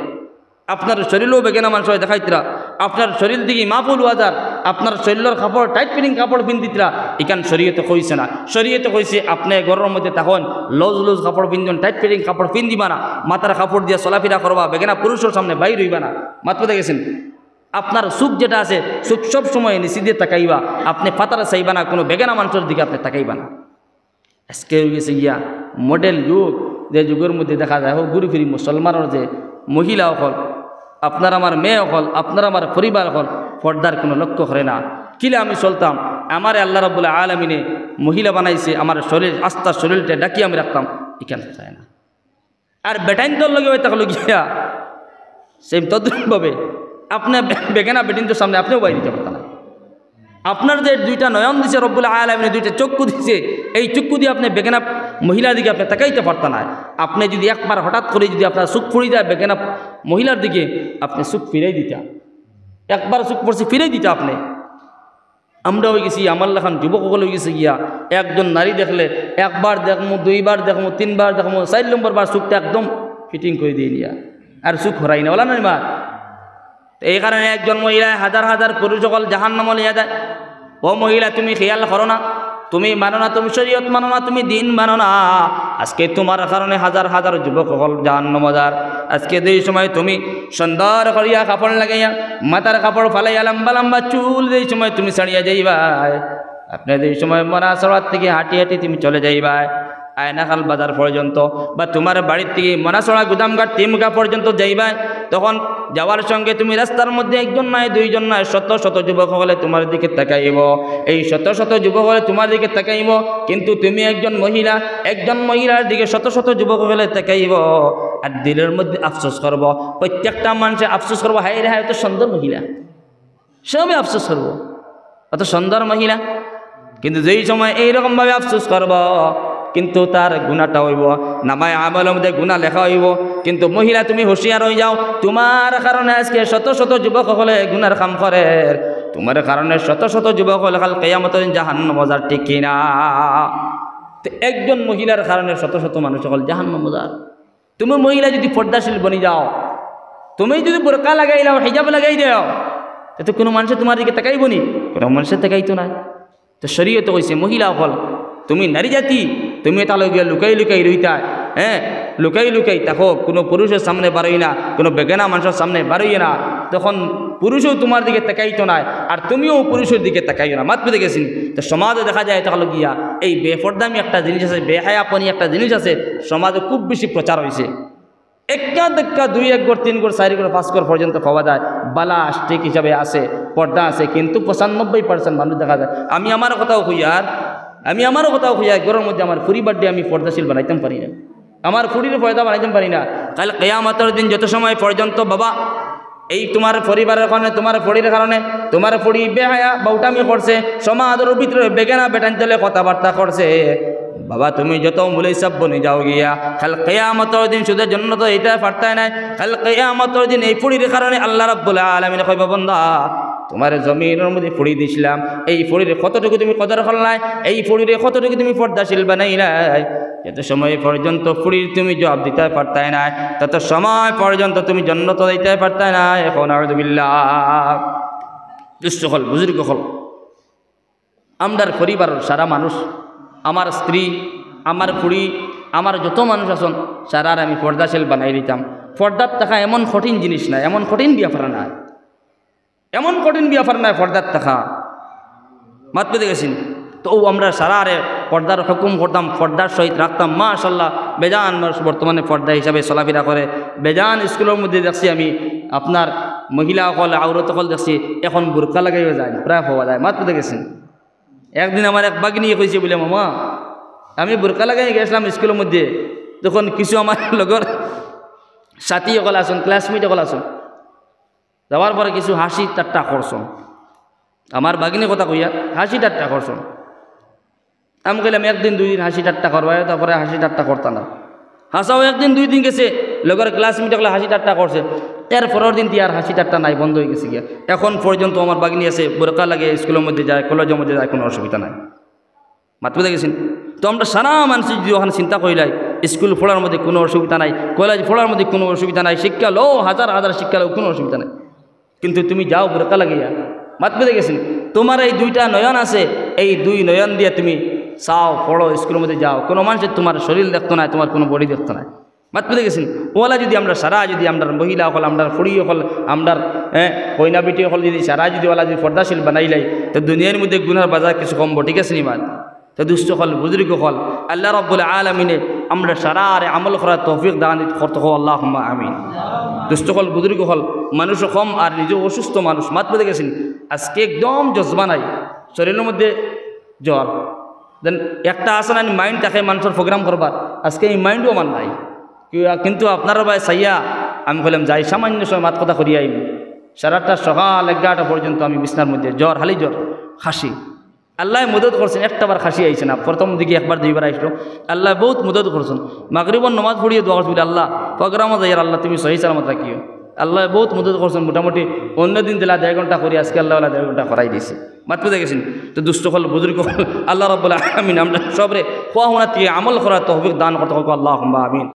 আপনার শরীরও বেগানা মানষরে দেখাইতরা, আপনার শরীর দিকে মাহফুল ওয়াজার, আপনার শরীরর কাপড় tight fitting কাপড় পিন্দিতরা, ইখান শরীয়তে কইছে না। শরীয়তে কইছে আপনে ঘরর মধ্যে থাকইন, loose loose কাপড় পিন্দইন, tight fitting কাপড় পিন্দিবা না, মাথার কাপড় দিয়া চলাফিরা করবা, বেগানা পুরুষর সামনে বাইর অইবা না। মাত বুঝা গেছে নি? আপনার চউখ যেটা আছে, চউখ সব সময় নিচেদি তাকাইবা, আপনে পাতারে চাইবা না, কোনো বেগানা মানষর দিকে আপনে তাকাইবা না। আজকে অইগেছে গিয়া modern যুগ, যে যুগর মধ্যে দেখা যায়, হউ ঘুরি ফিরি মুসলমানর যে মহিলা অকল, আপনার আমার মেয়ে অকল, আপনার আমার পরিবার অকল পর্দার কোনো লক্ষ্য করে না। কিলা আমি চলতাম, আমারে আল্লাহ রাব্বুল আলামিনে মহিলা বানাইছে, আমার শরীর, আস্তা শরীরটা ঢাকিয়া আমি রাখতাম, ইখান চায় না। আর বেটাইন্তর লগে অইয়া থাকলো গিয়া same তদ্রূপভাবে আপনে বে-, বেগানা বেটিন্তর সামনে আপনেও বাইর অইতা পারতা না। আপনার যে দুইটা নয়ন দিছে রব্বুল আলামিনে, দুইটা চক্ষু দিছে, এই চক্ষু দিয়া আপনে বেগানা মহিলার দিকে আপনে তাকাইতা পারতা না। আপনে যদি একবার হঠাৎ করি যদি আপনার চউখ পড়ি যায় বেগানা মহিলার দিকে, আপনে চউখ ফিরাই দিতা, একবার চউখ পড়ছে ফিরাই দিতা আপনে। আমরা অইগেছি, আমার লাখান যুবক অকল অইগেছে গিয়া, একজন নারী দেখলে একবার দেখমু, দুইবার দেখমু, তিনবার দেখমু, চাইর নম্বর বার চউখটা একদম fitting করি দেই নিয়া, আর চউখ হরাই না, অলা নানি মাত? এই কারণে একজন মহিলায় হাজার হাজার পুরুষ অকল জাহান্নামো লইয়া যায়। ও মহিলা, তুমি খেয়াল করো না, তুমি মানো না, তুমি শরীয়ত মানো না, তুমি দিন মানো না। আজকে তুমার কারণে হাজার হাজার যুবক অকল জাহান্নামো যার। আজকে যেই সময় তুমি সুন্দর করিয়া কাপড় লাগাইয়া, মাথার কাপড় ফালাইয়া, লম্বা লম্বা চুল যেই সময় তুমি ছাড়িয়া যাইবায়, আপনে যেই সময় মনাছড়া থাকি হাঁটি হাঁটি তুমি চলে যাইবায় আয়নাখাল বাজার পর্যন্ত, বা তুমার বাড়ি থাকি মনাছড়া গুদামঘাট তিমুকা পর্যন্ত যাইবায়, তখন যাওয়ার সঙ্গে তুমি রাস্তার মধ্যে একজন নায়, দুইজন নায়, শত শত যুবক অকলে তুমার দিকে তাকাইবো। এই শত শত যুবক অকলে তুমার দিকে তাকাইবো, কিন্তু তুমি একজন মহিলা, একজন মহিলার দিকে শত শত যুবক অকলে তাকাইবো। আর দিলর মধ্যে আফসোস করবো, প্রত্যেকটা মানষে আফসোস করবো, "হায়রে হায়, অত সুন্দর মহিলা।" সবে আফসোস করবো, "অত সুন্দর মহিলা।" কিন্তু যেই সময় এইরকম ভাবে আফসোস করবো, কিন্তু তার গুনাটা অইবো, নামায়ে আমলর মধ্যে গুনা লেখা অইবো। কিন্তু মহিলা, তুমি হুঁশিয়ার অইযাও, তুমার কারণে আজকে শত শত যুবক অকলে গুনার কাম করের, তুমার কারণে শত শত যুবক অকল কাল কিয়ামতর দিন জাহান্নামো যার, ঠিক কি না? তে একজন মহিলার কারণে শত শত মানুষ অকল জাহান্নামো যার। তুমি মহিলা যদি পর্দাশীল বনি যাও, তুমি যদি বোরকা লাগাই লাও, হিজাব লাগাই দেও, তে তো কুনু মানষে তুমার দিকে তাকাইবো নি? কুনু মানষে তাকাইতো নায়। তো শরীয়তে কইছে, মহিলা অকল, তুমি নারী জাতি, তুমি তাইলে গিয়া লুকাই লুকাই রইতায়, হ্যাঁ, লুকাই লুকাই থাকো, কুনু পুরুষর সামনে বারইও না, কুনু বেগানা মানষর সামনে বারইও না। তখন পুরুষও তুমার দিকে তাকাইতো নায়, আর তুমিও পুরুষর দিকে তাকাইও না। মাত বুঝা গেছে নি? তো সমাজো দেখা যায়, তাইলে গিয়া এই বেপর্দামি একটা জিনিস আছে, বেহায়াপনি একটা জিনিস আছে, সমাজো খুব বেশি প্রচার অইছে। এক্কা দোক্কা দুই এক ঘর, তিন ঘর, চাইর ঘর, পাঁচ ঘর পর্যন্ত পাওয়া যায়, বালা strict হিসাবে আছে, পর্দা আছে, কিন্তু পঁচানব্বই percent মানুষ দেখা যায়। আমি আমার কথাও কইয়ার, আমি আমার কথাও কইয়ার, ঘরর মধ্যে আমার ফুড়ি বাদ দিয়া আমি পর্দাশীল বানাইতাম পারি না, আমার ফুড়িরে পর্দা বানাইতাম পারি না। কাল কিয়ামতর দিন যত সময় পর্যন্ত, বাবা, এই তুমার পরিবারর কারণে, তুমার ফুড়ির কারণে, তুমার ফুড়ি বেহায়া বাউটামি করছে, সমাজর ভিতরে বেগানা বেটাইন্তর লগে কথাবার্তা করছে, বাবা, তুমি যত মৌলভী সাব বনি যাও গিয়া, কাল কিয়ামতর দিন সুদে জন্নতো যাইতায় পারতায় নায়। কাল কিয়ামতর দিন এই ফুড়ির কারণে আল্লাহ রাব্বুল আলামিনে কইবা, "বন্দা, তুমারে জমিনর মধ্যে ফুড়ি দিছলাম, এই ফুড়ির কতটুকু তুমি কদর করলায়, এই ফুড়িরে কতটুকু তুমি পর্দাশীল বানাইলায়?" যত সময় পর্যন্ত ফুড়ির তুমি জবাব দিতায় পারতায় নায়, তত সময় পর্যন্ত তুমি জন্নতো যাইতায় পারতায় নায়। কও নাউজুবিল্লাহ। দুস্ত অকল, বুজুর্গ অকল, আমরার পরিবারর সারা মানুষ, আমার স্ত্রী, আমার ফুড়ি, আমার যত মানুষ আছইন, সারারে আমি পর্দাশীল বানাই দিতাম। পর্দাত থাকা এমন কঠিন জিনিস নায়, এমন কঠিন ব্যাপার নায়, এমন কঠিন ব্যাপার নায় পর্দাত থাকা। মাত বুঝি গেছইন? তো অউ আমরা সারারে পর্দার হুকুম করতাম, পর্দার সহিত রাখতাম। মাশাআল্লাহ, বেজান মানুষ বর্তমানে পর্দা হিসাবে চলাফিরা করে। বেজান স্কুলর মধ্যে দেখছি আমি, আপনার মহিলা অকল, আওরত অকল দেখছি, এখন বুরকা লাগাইয়া যায়, প্রায় পাওয়া যায়। মাত বুঝি গেছইন? একদিন আমার এক ভাগিনীয়ে কইছে বুলে, "মামা, আমি বুরকা লাগাইয়া গেছলাম স্কুলর মধ্যে, তখন কিছু আমার লগর সাথী অকল আছইন, classmate অকল আছইন, যাওয়ার পরে কিছু হাসি ঠাট্টা করছইন।" আমার ভাগিনী কথা কইয়ার, হাসি ঠাট্টা করছইন। আমি কইলাম, "একদিন দুই দিন হাসি ঠাট্টা করবায়, তারপরে হাসি ঠাট্টা করতা না।" হাছাউ একদিন দুই দিন গেছে, লগর classmate অকলে হাসি ঠাট্টা করছে, এর পরর দিন তি আর হাসি ঠাট্টা নাই, বন্ধ অইগেছে গিয়া। এখন পর্যন্ত আমার ভাগিনী আছে, বুরকা লাগাইয়া স্কুলর মধ্যে যায়, কলেজর মধ্যে যায়, কুনু অসুবিধা নাই। মাত বুঝি গেছইন? তো আমরা সারা মানুষ যদি অখান চিন্তা করিলাই, স্কুল পড়ার মধ্যে কুনু অসুবিধা নাই, কলেজ পড়ার মধ্যে কুনু অসুবিধা নাই, শিক্ষা লও, হাজার হাজার শিক্ষা লও, কুনু অসুবিধা নাই। কিন্তু তুমি যাও বুরকা লাগাইয়া, মাত বুঝি গেছইন? তুমার এই দুইটা নয়ন আছে, এই দুই নয়ন দিয়া তুমি চাও, পড়ো, স্কুলর মধ্যে যাও, কুনু মানষে তুমার শরীর দেখতো নায়, তুমার কুনু body দেখতো নায়। মাত বুঝি গেছইন? অলা যদি আমরা সারা, যদি আমরার মহিলা অকল, আমরার ফুড়ি অকল, আমরার, এ, কইনা বেটি অকল যদি সারা যদি অলা যদি পর্দাশীল বানাইলাই, তো দুনিয়ার মধ্যে গুনার বাজার কিছু কমবো, ঠিক আছে নি মাত? তো দুস্ত অকল, বুজুর্গ অকল, আল্লাহ রাব্বুল আলামিনে আমরা সারারে আমল করার তৌফিক দান করতা কও, আল্লাহুম্মা আমিন। দুস্ত অকল, বুজুর্গ অকল, মানুষ কম আর নিজে অসুস্থ মানুষ, মাত বুঝি গেছইন? আজকে একদম জজবা নাই, শরীরর মধ্যে জ্বর। Then একটা আছে না, mind থাকে মানষর program করবার, আজকে এই mindও আমার নাই। কি-, কিন্তু আপনারার বায় চাইয়া আমি কইলাম, "যাই, সামান্য সময় মাত কথা করিয়া আইমু।" সারাটা সকাল এগারোটা পর্যন্ত আমি বিছনার মধ্যে, জ্বর, খালি জ্বর, খাসি। আল্লায় মদত করছইন, একটা বার খাসি আইছে না। প্রথম দিকে একবার দুইবার আইছিল, আল্লায় বউত মদত করছইন। মাগরিবর নমাজ পড়িয়া দোয়া করছি বুলে, "আল্লাহ, program-ও যাইয়ার আল্লাহ তুমি সহি সালামত রাখিও।" আল্লায় বউত মদত করছইন, মোটামুটি অন্য দিন দিলা দেড় ঘন্টা করি, আজকে আল্লায় অলা দেড় ঘন্টা করাই দিছে। মাত বুঝি গেছইন? তো দুস্ত অকল, বুজুর্গ অকল, আল্লাহ রাব্বুল আলামিন আমরা সবরে কওয়া হুনা থাকি আমল করার তৌফিক দান করতা কও, আল্লাহুম্মা আমিন।